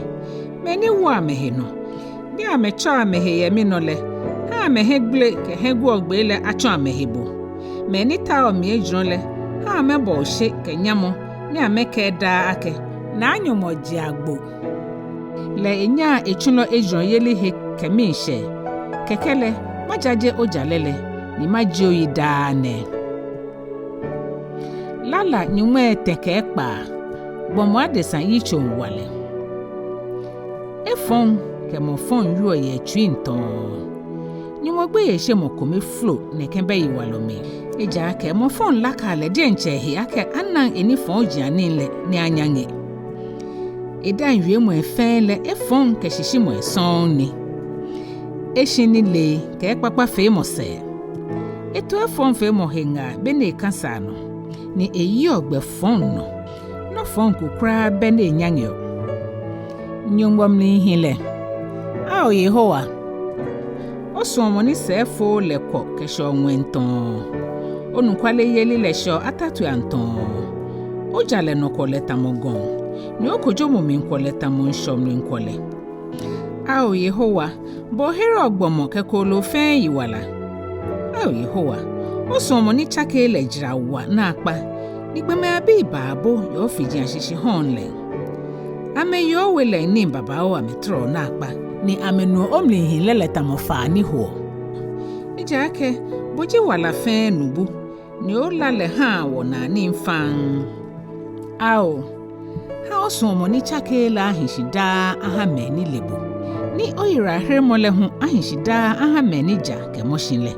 Mɛi ni woɔ amɛhe nɔ, ni amɛtsɔɔ amɛhe yɛ minɔ lɛ, ha amɛhiɛgbele kɛ hiɛguɔgbee lɛ atsɔ amɛhe bo. Mɛi ni taoɔ mi ejurɔ lɛ, ha amɛbɔ oshe kɛ nyamɔ, ni amɛkɛɛ daa akɛ, Naa Nyɔŋmɔ ji agbo. Lɛ enyaa etsulɔ ejurɔyeli he kɛ miishɛɛ. Kɛkɛ lɛ, majaje ojalɛ lɛ, ni majie oyi daa nɛɛ. Lala nyɔŋmai etɛ kɛ ekpaa. Gbɔmɔ adesa yitsoŋwalɛ. Efɔŋ kɛ mɔ fɔŋ wieɔ yɛ etsuiŋ tɔɔ. Nyɔŋmɔ gbeyeishemɔ kome folo nɛkɛ bɛ yiwalɔ mli. Ejaakɛ mɔ fɔŋ lakaa lɛ diɛŋtsɛ ehe akɛ anaŋ enifɔjianii lɛ ni anyaŋe. Edaaŋ wiemɔi fɛɛ lɛ efɔŋ kɛ shishiumɔi sɔŋŋ ni. Eshi nilee kɛ ekpakpafeemɔ sɛɛ. Eto efɔŋfeemɔ he ŋaa beni ekasaa nɔ, ni eyiɔ gbɛ fɔŋ nɔ. Nɔ fɔŋ ko kwraa bɛ ni enyaŋeɔ. Nyɔŋmɔ mlihilɛ. Ao Yehowa, osuɔmɔ ni sɛɛ efooo lɛ kwɔ kɛshɛɔ ŋwɛi tɔɔ. Onɔkwayeli lɛ shɛɔ atatuiaŋ tɔɔ. Ojalɛ nɔ kwɔlɛ tamɔ gɔŋ, ni okojomɔ mli kwɔlɛ tamɔ ŋshɔ mli kwɔlɛ. Ao Yehowa, bo ohereɔ gbɔmɔ kɛ kooloo fɛɛ yiwala. Ao Yehowa, osuɔmɔ ni tsakeee lɛ jara wa naakpa, ni gbɔmɛi abii baa bo yɛ ofiji ashishi hɔɔŋ lɛ. Amɛyeɔ owe lɛ nii babaoo amɛtɔrɔɔ naakpa, ni amɛnuɔ omlihilɛ lɛ tamɔ faa ni hoɔ. Ejaakɛ bo ji wala fɛɛ nubu, ni ola lɛ haa wɔnaa nii faŋŋ. Ao, ha osuɔmɔ ni tsakeee lɛ ahi shi daa aha mɛi ni le bo, ni oyiwalaheremɔ lɛ hu ahi shi daa aha mɛi ni ja kɛmɔ shi lɛ.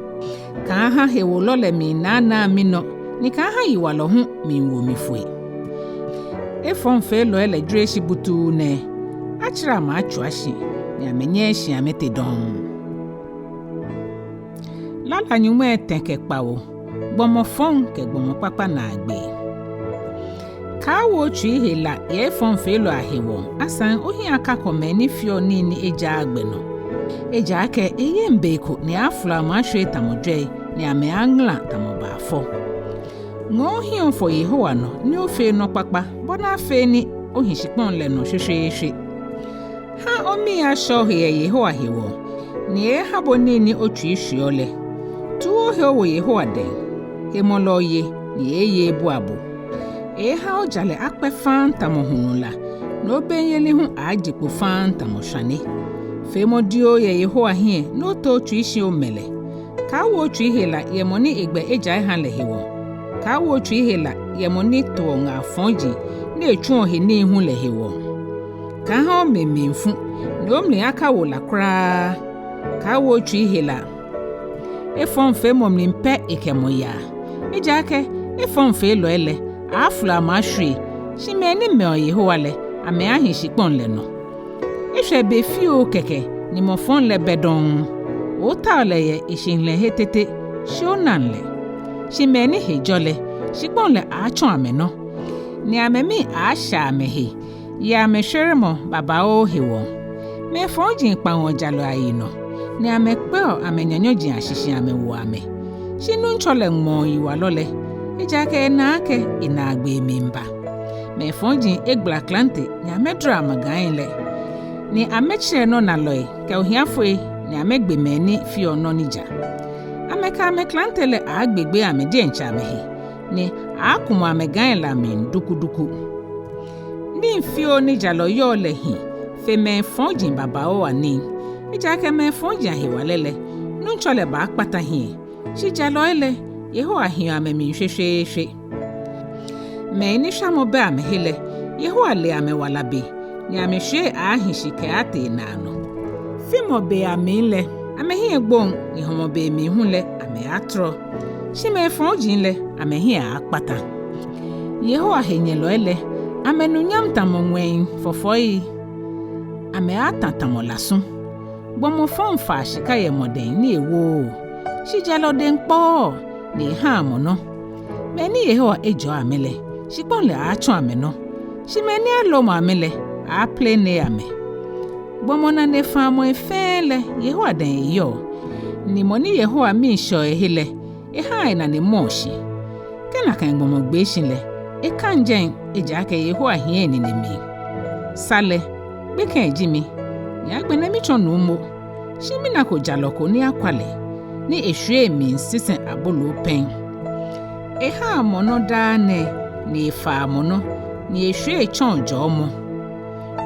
Kaaha hewolɔ lɛ miinaanaa minɔ, ni kaaha yiwalɔ hu miiwo mi foi. Efɔŋfeelɔi lɛ jwere shi butuu nɛɛ, atsara amɛ atswa shi, ni amɛnyɛɛɛ shi amɛte dɔŋŋ. Lala nyɔŋmai etɛ kɛ kpawo. Gbɔmɔ fɔŋ kɛ gbɔmɔ kpakpa naagbee. Kaawo otsui he la yɛ efɔŋfeelɔi ahewɔ, asaŋ ohiɛ akakɔ mɛi ni feɔ nii ni ejaaa gbɛ nɔ. Ejaakɛ eyeŋ be ko ni aaafolɔ amɛ ashwie tamɔ jwɛi, ni amɛaaŋala tamɔ baafo. Ŋɔɔ ohiɛ ofɔ Yehowa nɔ ni ofee nɔ kpakpa, bɔ ni afee ni ohi shikpɔŋ lɛ nɔ shweshweeshwe. Ha omii ashɔ ohe yɛ Yehowa hewɔ, ni eha bo nii ni otsui shweɔ lɛ. Tuu ohe owo Yehowa dɛŋ, hemɔlɔ oye, ni eeeye ebua bo. Eeha ojalɛ akpɛ faŋŋ tamɔ hulu la, ni obenyeli hu aaaje kpo faŋŋ tamɔ shwane. Feemɔ dioo yɛ Yehowa hiɛ, ni oto otsui shi omɛ lɛ. Kaawo otsui he la yɛ mɔ ni egbɛ ejaaa eha lɛ hewɔ. Kaawo otsui he la yɛ mɔ ni toɔ ŋaa fɔji ni etsuɔ he nii hu lɛ hewɔ. Kaaha omli miifu, ni omli akawo la kwraa. Kaawo otsui he la. Efɔŋfeemɔ mli pɛ ekɛ mɔ yaa. Ejaakɛ efɔŋfeelɔi lɛ, aaafolɔ amɛ ashwie, shi mɛi ni mɛɔ Yehowa lɛ, amɛaahi shikpɔŋ lɛ nɔ. Eshwɛ be fioo kɛkɛ ni mɔ fɔŋ lɛ bɛ dɔŋŋ. Ootao lɛ yɛ eshihilɛhe tete, shi onaŋ lɛ. Shi mɛi ni he jɔ lɛ, shikpɔŋ lɛ aaatsɔ amɛnɔ, ni amɛmii aaashɛ amɛhe yɛ amɛshweremɔ babaoo hewɔ. Mɛi fɔji kpaŋɔ jalɔi ayi nɔ, ni amɛkpɛɔ amɛnyanyɔji ashishi amɛwoɔ amɛ. Shi Nuŋtsɔ lɛ ŋmɔɔ yiwalɔ lɛ, ejaakɛ ena akɛ enaagbee miiba. Mɛi fɔji egbala klante ni amɛdara amɛgai lɛ, ni amɛtsirɛ nɔnalɔi kɛ ohiafoi ni amɛgbe mɛi ni feɔ nɔ ni ja. Amɛkɛ amɛklante lɛ aaagbegbee amɛ diɛŋtsɛ amɛhe, ni aaakumɔ amɛgai lɛ amli dukuduku. Nii fioo ni jalɔ yɔɔ lɛ hi fe mɛi fɔji babaoo anii, ejaakɛ mɛi fɔji ahewalɛ lɛ, Nuŋtsɔ lɛ baakpata hiɛ. Shi jalɔi lɛ, Yehowa hiɔ amɛmli shweshweeshwe. Mɛi ni shwamɔ bɛ amɛhe lɛ, Yehowa le amɛwala be, ni amɛshwiei aaahi shi kɛaatee naanɔ. Fimɔ be amli lɛ, amɛhiɛ gboŋ, ni hɔmɔ be mli hu lɛ, amɛaatɔrɔ. shi mɛi fɔji lɛ amɛhiɛ aaakpata. Yehowa henyɛlɔi lɛ, amɛnunyam tamɔ ŋwɛi fɔfɔi, amɛaata tamɔ lasu. Gbɔmɔ fɔŋ faa shika yɛ mɔ dɛŋ ni ewooo, shi jalɔ dɛŋ kpɔɔ ni ehaa mɔ nɔ. Mɛi ni Yehowa ejɔɔ amɛ lɛ, shikpɔŋ lɛ aatsɔ amɛnɔ, shi mɛi ni alomɔ amɛ lɛ, aaplene amɛ. Gbɔmɔ nane faamɔi fɛɛ lɛ, Yehowa dɛŋ eyɔɔ, ni mɔ ni Yehowa mii shɛɔ ehe lɛ, ehaa enane mɔɔ shi. Kɛ nakai gbɔmɔ gbee shi lɛ, ekaŋ jɛi, ejaakɛ Yehowa hiɛ enine mli. Sa lɛ, gbekɛ ji mi, ni agbɛnɛ mitsɔ nuumo, shi minako jalɔ ko ni akwa lɛ, ni eshwiei miisisɛ aboloo pɛŋ. Ehaa mɔ nɔ daa nɛɛ, ni efaa mɔ nɔ, ni eshwiei tsɔɔ jɔɔmɔ.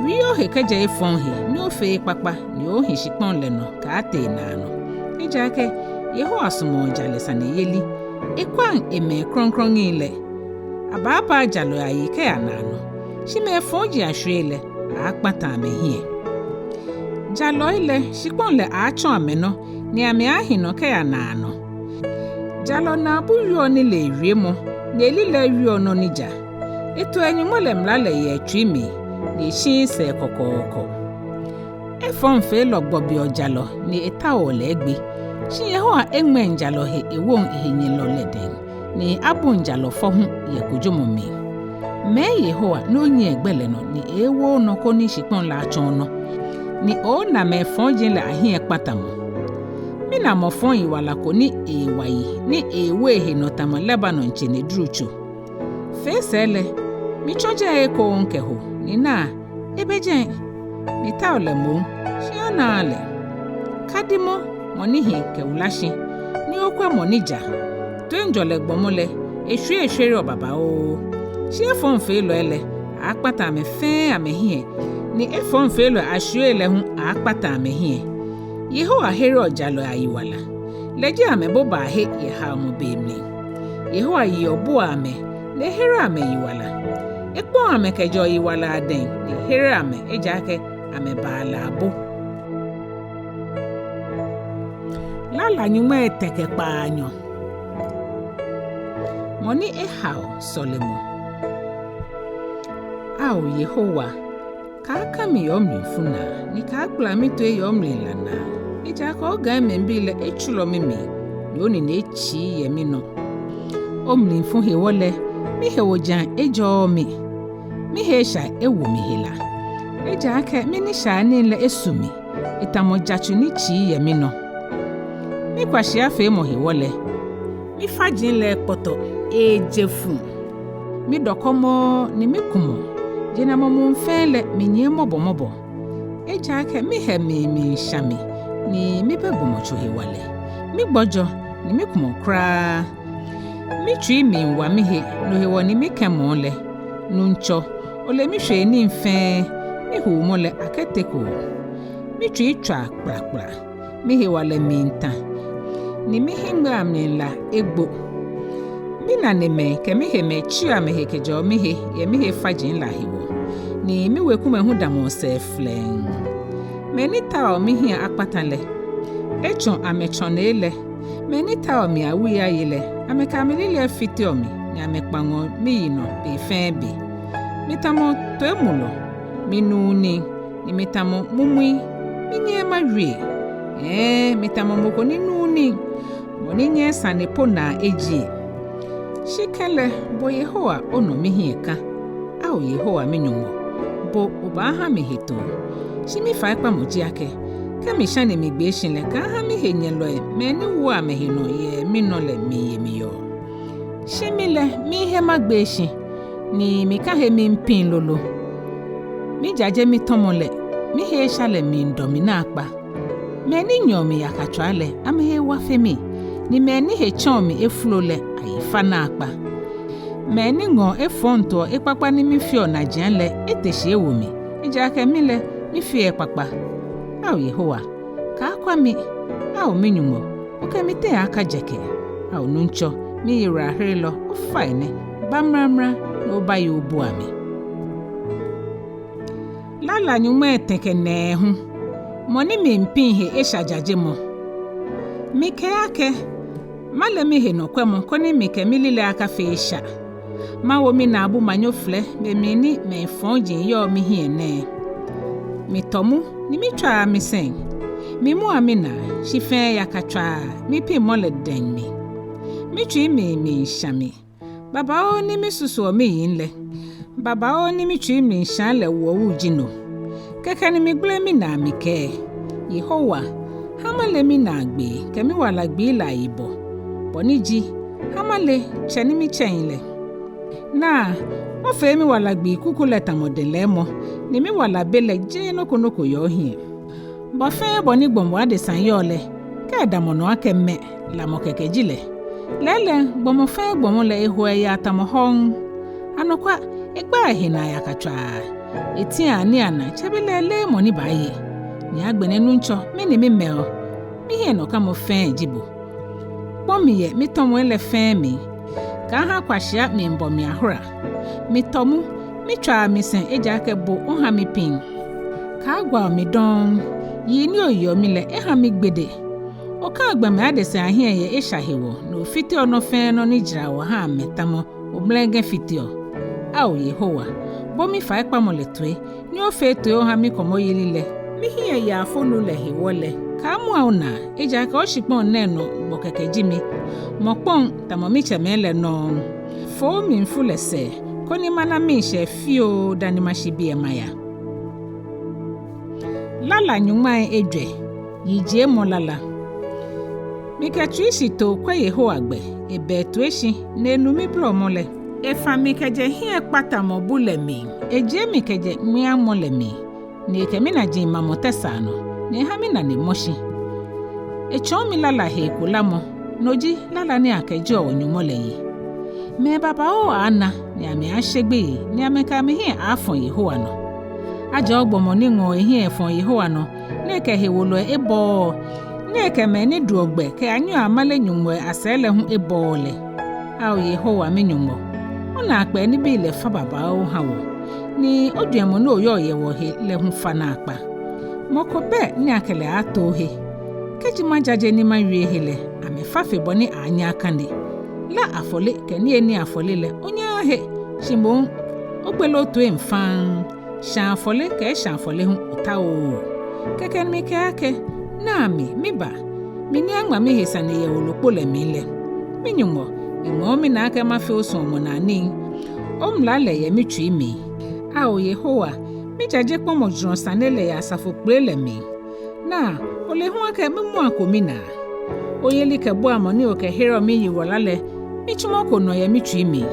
Wie ohe kɛjɛ efɔŋ he, ni ofee ekpakpa, ni ohi shikpɔŋ lɛ nɔ kɛaatee naanɔ. Ejaakɛ Yehowa sumɔɔ jalɛ saneyeli, ekwaŋ emɛi krɔŋkrɔŋi lɛ. Abaabaa jalɔi ayi kɛya naanɔ, shi mɛi fɔji ashwiei lɛ, aaakpata amɛhiɛ. Jalɔi lɛ, shikpɔŋ lɛ aatsɔ amɛnɔ, ni amɛaahi nɔ kɛya naanɔ. Jalɔ naabu wieɔ nilee wiemɔ, ni elilɛi wieɔ nɔ ni ja. Etoɔ eNyɔŋmɔ lɛ mla lɛ yɛ etsui mli, ni eshiii sɛɛ kɔkɔɔkɔ. Efɔŋfeelɔ gbɔbiɔ jalɔ, ni etaoɔ lɛ egbe. Shi Yehowa eŋmɛŋ jalɔ he ewoŋ ehenyɛlɔ lɛ dɛŋ, ni abuŋ jalɔ fɔ hu yɛ kojomɔ mli. Mɛ Yehowa ni onyiɛ egbɛ lɛ nɔ, ni eewo onɔ koni shikpɔŋ lɛ atsɔ onɔ, ni oona mɛi fɔji lɛ ahiɛkpatamɔ. Mina mɔ fɔŋ yiwala ko ni eewa yi, ni eewo ehe nɔ tamɔ Lebanon tsenedrutso. Fee sɛɛ lɛ, mitsɔ jɛi ekoŋŋ kɛho, ni naa, ebɛ jɛi. Mitao lɛ moŋ, shi anaaa lɛ. Kadimɔ mɔ ni hi kɛwula shi, ni okwɛ mɔ ni ja. Toiŋjɔlɛ gbɔmɔ lɛ, eshwiei eshwereɔ babaoo. Shi efɔŋfeelɔi lɛ, aaakpata amɛ fɛɛ amɛhiɛ, ni efɔŋfeelɔi ashwiei lɛ hu aaakpata amɛhiɛ. Yehowa hereɔ jalɔi ayiwala. Lɛ ji amɛbobaahe yɛ haomɔ be mli. Yehowa yeɔ buɔ amɛ, ni ehereɔ amɛyiwala. Ekpɔ̃ɔ amɛ kɛjɛɔ yiwalaa dɛŋ, ni ehereɔ amɛ, ejaakɛ amɛbaa lɛ abo. Lala nyɔŋmai etɛ kɛ kpaanyɔ. Mɔ ni ehao sɔlemɔ. Ao Yehowa, kaaka mi yɛ omlifu naa, ni kaagbala mitoi yɛ omlila naa. Ejaakɛ ogãimlibii lɛ etsulɔ mimli, ni onine etsii yɛ minɔ. Omlifu hewɔ lɛ, mihewojiaŋ ejɔɔɔ mi. Mihe esha ewo mi hela. Ejaakɛ minishaianii lɛ esu mi, etamɔ jatsu ni tsii yɛ minɔ. Mikwashiafeemɔ hewɔ lɛ, mifaji lɛ ekpɔtɔ, eje fu. Midɔkɔmɔɔɔ ni mikumɔɔ, jenamɔ muu fɛɛ lɛ minyiɛ mɔbɔmɔbɔ. Ejaakɛ mihɛ mli miisha mi, ni mibɛ gbɔmɔtso hewalɛ. Migbɔjɔ, ni mikumɔ kwraa. Mitsui miiwa mihe, no hewɔ ni mikɛmɔɔ lɛ. Nuŋtsɔ, ole mishwee nii fɛɛ, mihuumɔ lɛ akɛteko. Mitsui tswaa kplakpla, mihewalɛ miitã, ni mihiŋmɛii amli la egbo. Minanemɛi kɛ mihemɛi tsiɔ amɛhe kɛjɛɔ mihe yɛ mihe faji lɛ ahewɔ, ni miwekumɛi hu damɔɔ sɛɛ flɛŋŋ. Mɛi ni taoɔ mihiɛ akpata lɛ, etsɔ amɛtsɔnei lɛ, mɛi ni taoɔ mi awui aye lɛ, amɛkɛ amɛlilɛi fiteɔ mi, ni amɛkpaŋɔ miyi nɔ be fɛɛ be. Mitamɔ toimulɔ, minuuu nii, ni mitamɔ mumui, minyɛɛɛ mawie. Hɛɛ, mitamɔ mɔ ko ni nuuu nii, mɔ ni nyɛɛɛ sane po naa ejie. Shi kɛlɛ, bo Yehowa, onɔ mihiɛ ka. Ao Yehowa mi-Nyɔŋmɔ, bo obaaha mi hetoo. Shi mifaikpamɔ ji akɛ, kɛ mishane migbee shi lɛ, kaaha mihenyɛlɔi, mɛi ni woɔ amɛhe nɔ yɛ minɔ lɛ miiye mi yɔɔ. Shi mi lɛ, miihe magbee shi, ni mikã he miipiŋ lolo. Mijaje mitɔmɔ lɛ, mihe esha lɛ miidɔ mi naakpa. Mɛi ni nyɛɔ mi yakatswaa lɛ, amɛhe ewa fe mi, ni mɛi ni hetsɛ̃ɔ mi efolo lɛ, ayi fa naakpa. Mɛi ni ŋɔɔ efɔŋ toɔ ekpakpa ni mifeɔ najiaŋ lɛ, ete shi ewo mi, ejaakɛ mi lɛ, mifeee ekpakpa. Ao Yehowa, kaakwa mi, ao mi-Nyɔŋmɔ, okɛ mi teŋ akajɛkɛ. Ao Nuŋtsɔ, miyiwalaherelɔ, ofainɛ, ba mramra, ni obaye obua mi. Lala nyɔŋmai etɛ kɛ nɛɛhu. Mɔ ni miipiŋ he esha jajemɔ. Mikɛɛ akɛ, Male mihe nɔkwɛmɔ koni mikɛ mililɛi akafee esha. Mawo minaabu manyoflɛ be mli ni mɛi fɔji yɔɔ mihiɛ nɛɛ. Mitɔ mu ni mitswaa misɛŋ. Mimua minaa, shi fɛɛ yakatswaa, mipiŋmɔ lɛ dɛŋ mi. Mitsui mli miisha mi. Babaoo ni misusuɔ miyiŋ lɛ, babaoo ni mitsui mli shaa lɛ wuɔwu ji no. Kɛkɛ ni migbele minaa mikɛɛ: Yehowa, ha male minaagbee kɛ miwala gbii lɛ ayibɔ, bɔ ni ji, ha male tsɛ ni mitsɛŋ lɛ. Naa, ofee miwala gbii kuku lɛ tamɔ dɛlɛmɔ, ni miwala be lɛ jeee nɔ ko nɔ ko yɛ ohiɛ. Bɔ fɛɛ bɔ ni gbɔmɔ adesa yɔɔ lɛ, kɛ edamɔ nɔ akɛ mɛ, lamɔ kɛkɛ ji lɛ. Lɛɛlɛŋ, gbɔmɔ fɛɛ gbɔmɔ lɛ ehoɔ eyaa tamɔ hɔŋ. Anɔkwa, egbaa ehe naa yakatswaa. Etiaa nii anaa, tsɛbelɛ eleee mɔ ni baaye. Ni agbɛnɛ Nuŋtsɔ, mi ni mimɛɔ, mihiɛnɔkamɔ fɛɛ ji bo. Kpɔ̃ mi yɛ mitɔmɔi lɛ fɛɛ mli. Kaaha kwashia miibɔ mi ahora. Mitɔ mu, mitswaa misɛŋ ejaakɛ bo oha mipiŋ. Kaagwao mi dɔŋŋ. Yii ni oyeɔ mi lɛ, eha migbede. Okaa gbɔmɛi adesai ahiɛ yɛ esha hewɔ, ni ofiteɔ nɔ fɛɛ nɔ ni jara wɔ haa amɛ tamɔ oblɛŋgɛ fiteɔ. Ao Yehowa, bo mifaikpamɔ lɛ toi, ni ofee toi oha mikɔmɔyeli lɛ. Mihiɛ yaafonu lɛ hewɔ lɛ, kaamua onaa, ejaakɛ oshikpɔŋ nɛɛ nɔ gbɔ kɛkɛ ji mi. Mɔ kpɔŋ tamɔ mitsɛmɛi lɛ nɔŋŋ. Fo mimfu lɛ sɛɛ, koni mana miishɛɛ fioo dani mashi biɛ maya. Lala nyɔŋmai ejwɛ, yijiemɔ lala. Mikɛ tsuishitoo kwɛ Yehowa gbɛ, ebɛ etoi shi, ni enu mibolɔmɔ lɛ. Efa mi kɛjɛ hiɛkpatamɔ bu lɛ mli, ejie mi kɛjɛ ŋmiamɔ lɛ mli, ni ekɛ minaji mamɔ tɛsaa nɔ, ni eha minane mɔ shi. Etsɔɔ mi lala hee kolamɔ, no ji lala ni akɛjieɔ wɔ-Nyɔŋmɔ lɛ yi. Mɛi babaoo aaana, ni amɛaashe gbeyei, ni amɛkɛ amɛhiɛ aafɔ Yehowa nɔ. Ajɔɔ gbɔmɔ ni ŋɔɔ ehiɛ efɔɔ Yehowa nɔ, ni ekɛ hewolɔi ebɔɔɔ, ni ekɛ mɛi ni duɔ gbɛ kɛyanyiɛɔ amale nyɔŋmɔi asɛɛ lɛ hu ebɔɔɔ lɛ. Ao Yehowa mi-Nyɔŋmɔ, onaakpɛɛ nibii lɛ fa babaoo ha wɔ, ni ojwɛŋmɔ ni oyɔɔ yɛ wɔhe lɛ hu fa naakpa. Mɔ ko bɛ ni akɛ lɛ aaato ohe. Kɛji majaje ni mawie he lɛ, amɛfa fe bɔ ni aanyɛ akane. Lá afɔle kɛ niyenii afɔle lɛ, onyaaa he, shi moŋ ogbele otoiiŋ faŋŋ. Shaa afɔle kɛ esha afɔle hu otaooo. Kɛkɛ ni mikɛɛ akɛ: Naa mi, miba, mi ni aŋma mihe sane yɛ wolo kpo lɛ mli lɛ. Mi-Nyɔŋmɔ, miŋmɛɔ minaa akɛ mafee osuɔmɔnaa nii. Omla lɛ yɛ mitsui mli. Ao Yehowa, mijaje kpɔmɔ jurɔ sane lɛ yɛ asafo kpele lɛ mli. Naa, ole hu akɛ mimuako minaa. Oyelikɛbuamɔ ni okɛhereɔ miyiwala lɛ, mitsumɔko nɔ yɛ mitsui mli.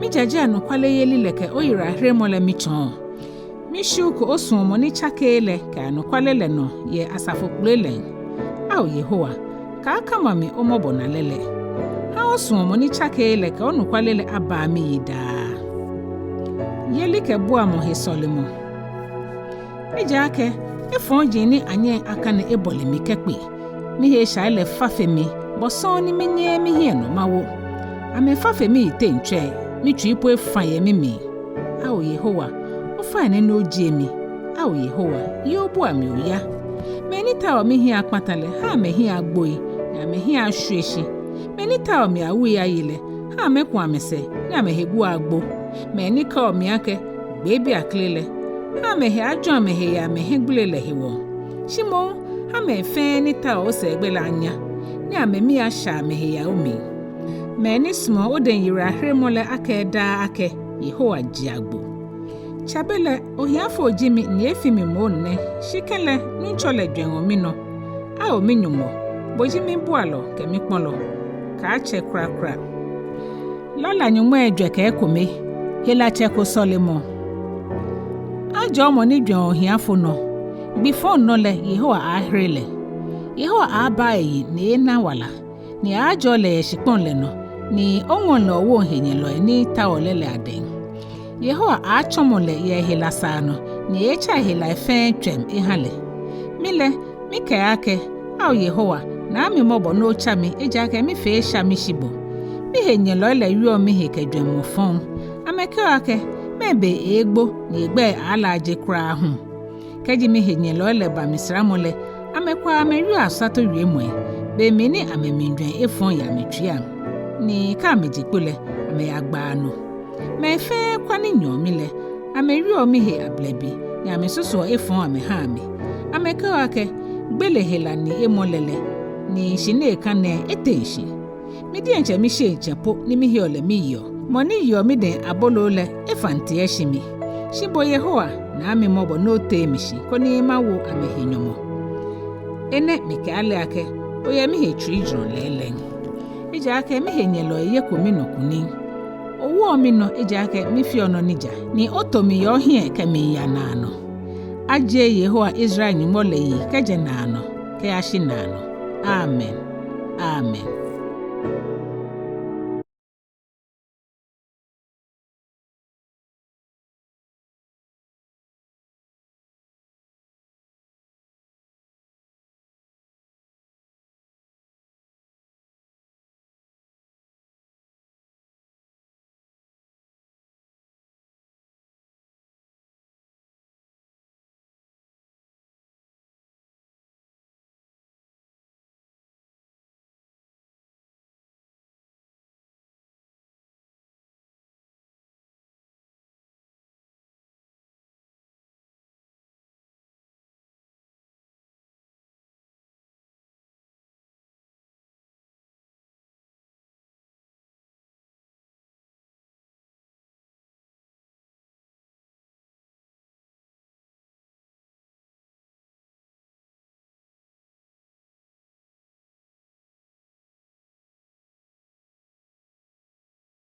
Mijaje anɔkwaleyeli lɛ kɛ oyiwalaheremɔ lɛ mitsɔɔ. Mishiuko osuɔmɔ ni tsakeee lɛ kɛ anɔkwale lɛ nɔ yɛ asafo kpele lɛŋ. Ao Yehowa, kaakama mi omɔbɔnalɛ lɛ. Ha osuɔmɔ ni tsakeee lɛ kɛ onɔkwale lɛ abaa miyi daa. Yelikɛbuamɔ he sɔlemɔ. Ejaakɛ efɔji ni anyɛŋ akane ebɔle mi kɛkpe. Mihe eshai lɛ fa fe mi, bɔ sɔŋŋ ni minyɛɛɛ mihiɛ nɔ mawo. Amɛfa fe miyiteŋ tsɔi, mitsui po efa yɛ mimli. Ao Yehowa, ofainɛ ni ojie mi. Ao Yehowa, ye obua mi oya. Mɛi ni taoɔ mihiɛ akpata lɛ, ha amɛhiɛ agboi, ni amɛhiɛ ashwie shi. Mɛi ni taoɔ mi awui aye lɛ, ha amɛku amɛsɛɛ, ni amɛhe guɔ agbo. Mɛi ni kɛɔ mi akɛ, gbee biɛ akle lɛ, ha amɛhe ajɔ amɛhe yɛ amɛhiɛgbele lɛ hewɔ. Shi moŋ, ha mɛi fɛɛ ni taoɔ osɛɛgbɛ lɛ anya, ni amɛmii ashɛ amɛhe yɛ omli. Mɛi ni sumɔɔ odɛŋ yiwalaheremɔ lɛ akɛɛ daa akɛ, Yehowa ji agbo. Tsɛbelɛ, ohiafo ji mi ni efi mi moŋ nɛ, shi kɛlɛ, Nuŋtsɔ lɛ jwɛŋɔ minɔ. Ao mi-Nyɔŋmɔ, bo ji mibualɔ kɛ mikpɔlɔ. Kaatsɛ kwraa kwraa. Lala nyɔŋmai ejwɛ kɛ ekome, helatsɛ ko sɔlemɔ. Ajɔɔ mɔ ni jwɛŋɔ ohiafo nɔ, gbi fɔŋ nɔ lɛ Yehowa aaahere lɛ. Yehowa aaabaa eyi ni eeena wala, ni aaajɔɔ lɛ yɛ shikpɔŋ lɛ nɔ, ni oŋɔŋ lɛ owoŋ henyɛlɔi ni taoɔ lɛ lɛ adɛŋ. Yehowa aaatsɔmɔ lɛ yɛ ehela saa nɔ, ni eeetsa ehelai fɛɛ tswɛm eha lɛ. Mi lɛ, mikɛɛ akɛ, Ao Yehowa, naa mi mɔbɔ ni otsa mi, ejaakɛ mifee esha mishi bo. Mihenyɛlɔi lɛ wieɔ mihe kɛ jwɛŋmɔ fɔŋ. Amɛkɛɔ akɛ, mɛɛ be eeegbo ni egbɛi aalaaje kwraa hu. Kɛji mihenyɛlɔi lɛ ba mi saramɔ lɛ, amɛkwɛɔ amɛwieɔ asato wiemɔi. be mli ni amɛmiijwɛŋ efɔŋ yɛ amɛtsuiiaŋ, ni kɛ amɛje kpo lɛ, amɛyagbaa no. Mɛi fɛɛ kwa ni nyɛɔ mi lɛ, amɛwieɔ mihe ablɛbi, ni amɛsusuɔ efɔŋ amɛhaa mi. Amɛkɛɔ akɛ, gbele hela ni emɔ lɛ lɛ, ni shi ni eka nɛɛ eteŋ shi. Mi diɛŋtsɛ misheŋ tsɛ po ni miheɔ lɛ miyeɔ. Mɔ ni yeɔ midɛŋ aboloo lɛ, efã nteɛ eshi mi. Shi bo Yehowa, naa mi mɔbɔ ni otee mi shi, koni mawo amɛhe nyɔmɔ. Enɛ mikɛɛ ale akɛ, oyɛ mihe tsuijurɔ lɛɛlɛŋ. Ejaakɛ mihenyɛlɔi yeko minɔ kunim. Owoɔ minɔ ejaakɛ mifeɔ nɔ ni ja, ni oto mi yɛ ohiɛ kɛmiiya naanɔ. Ajie Yehowa Israel Nyɔŋmɔ lɛ yi kɛjɛ naanɔ kɛyashi naanɔ. Amen. Amen.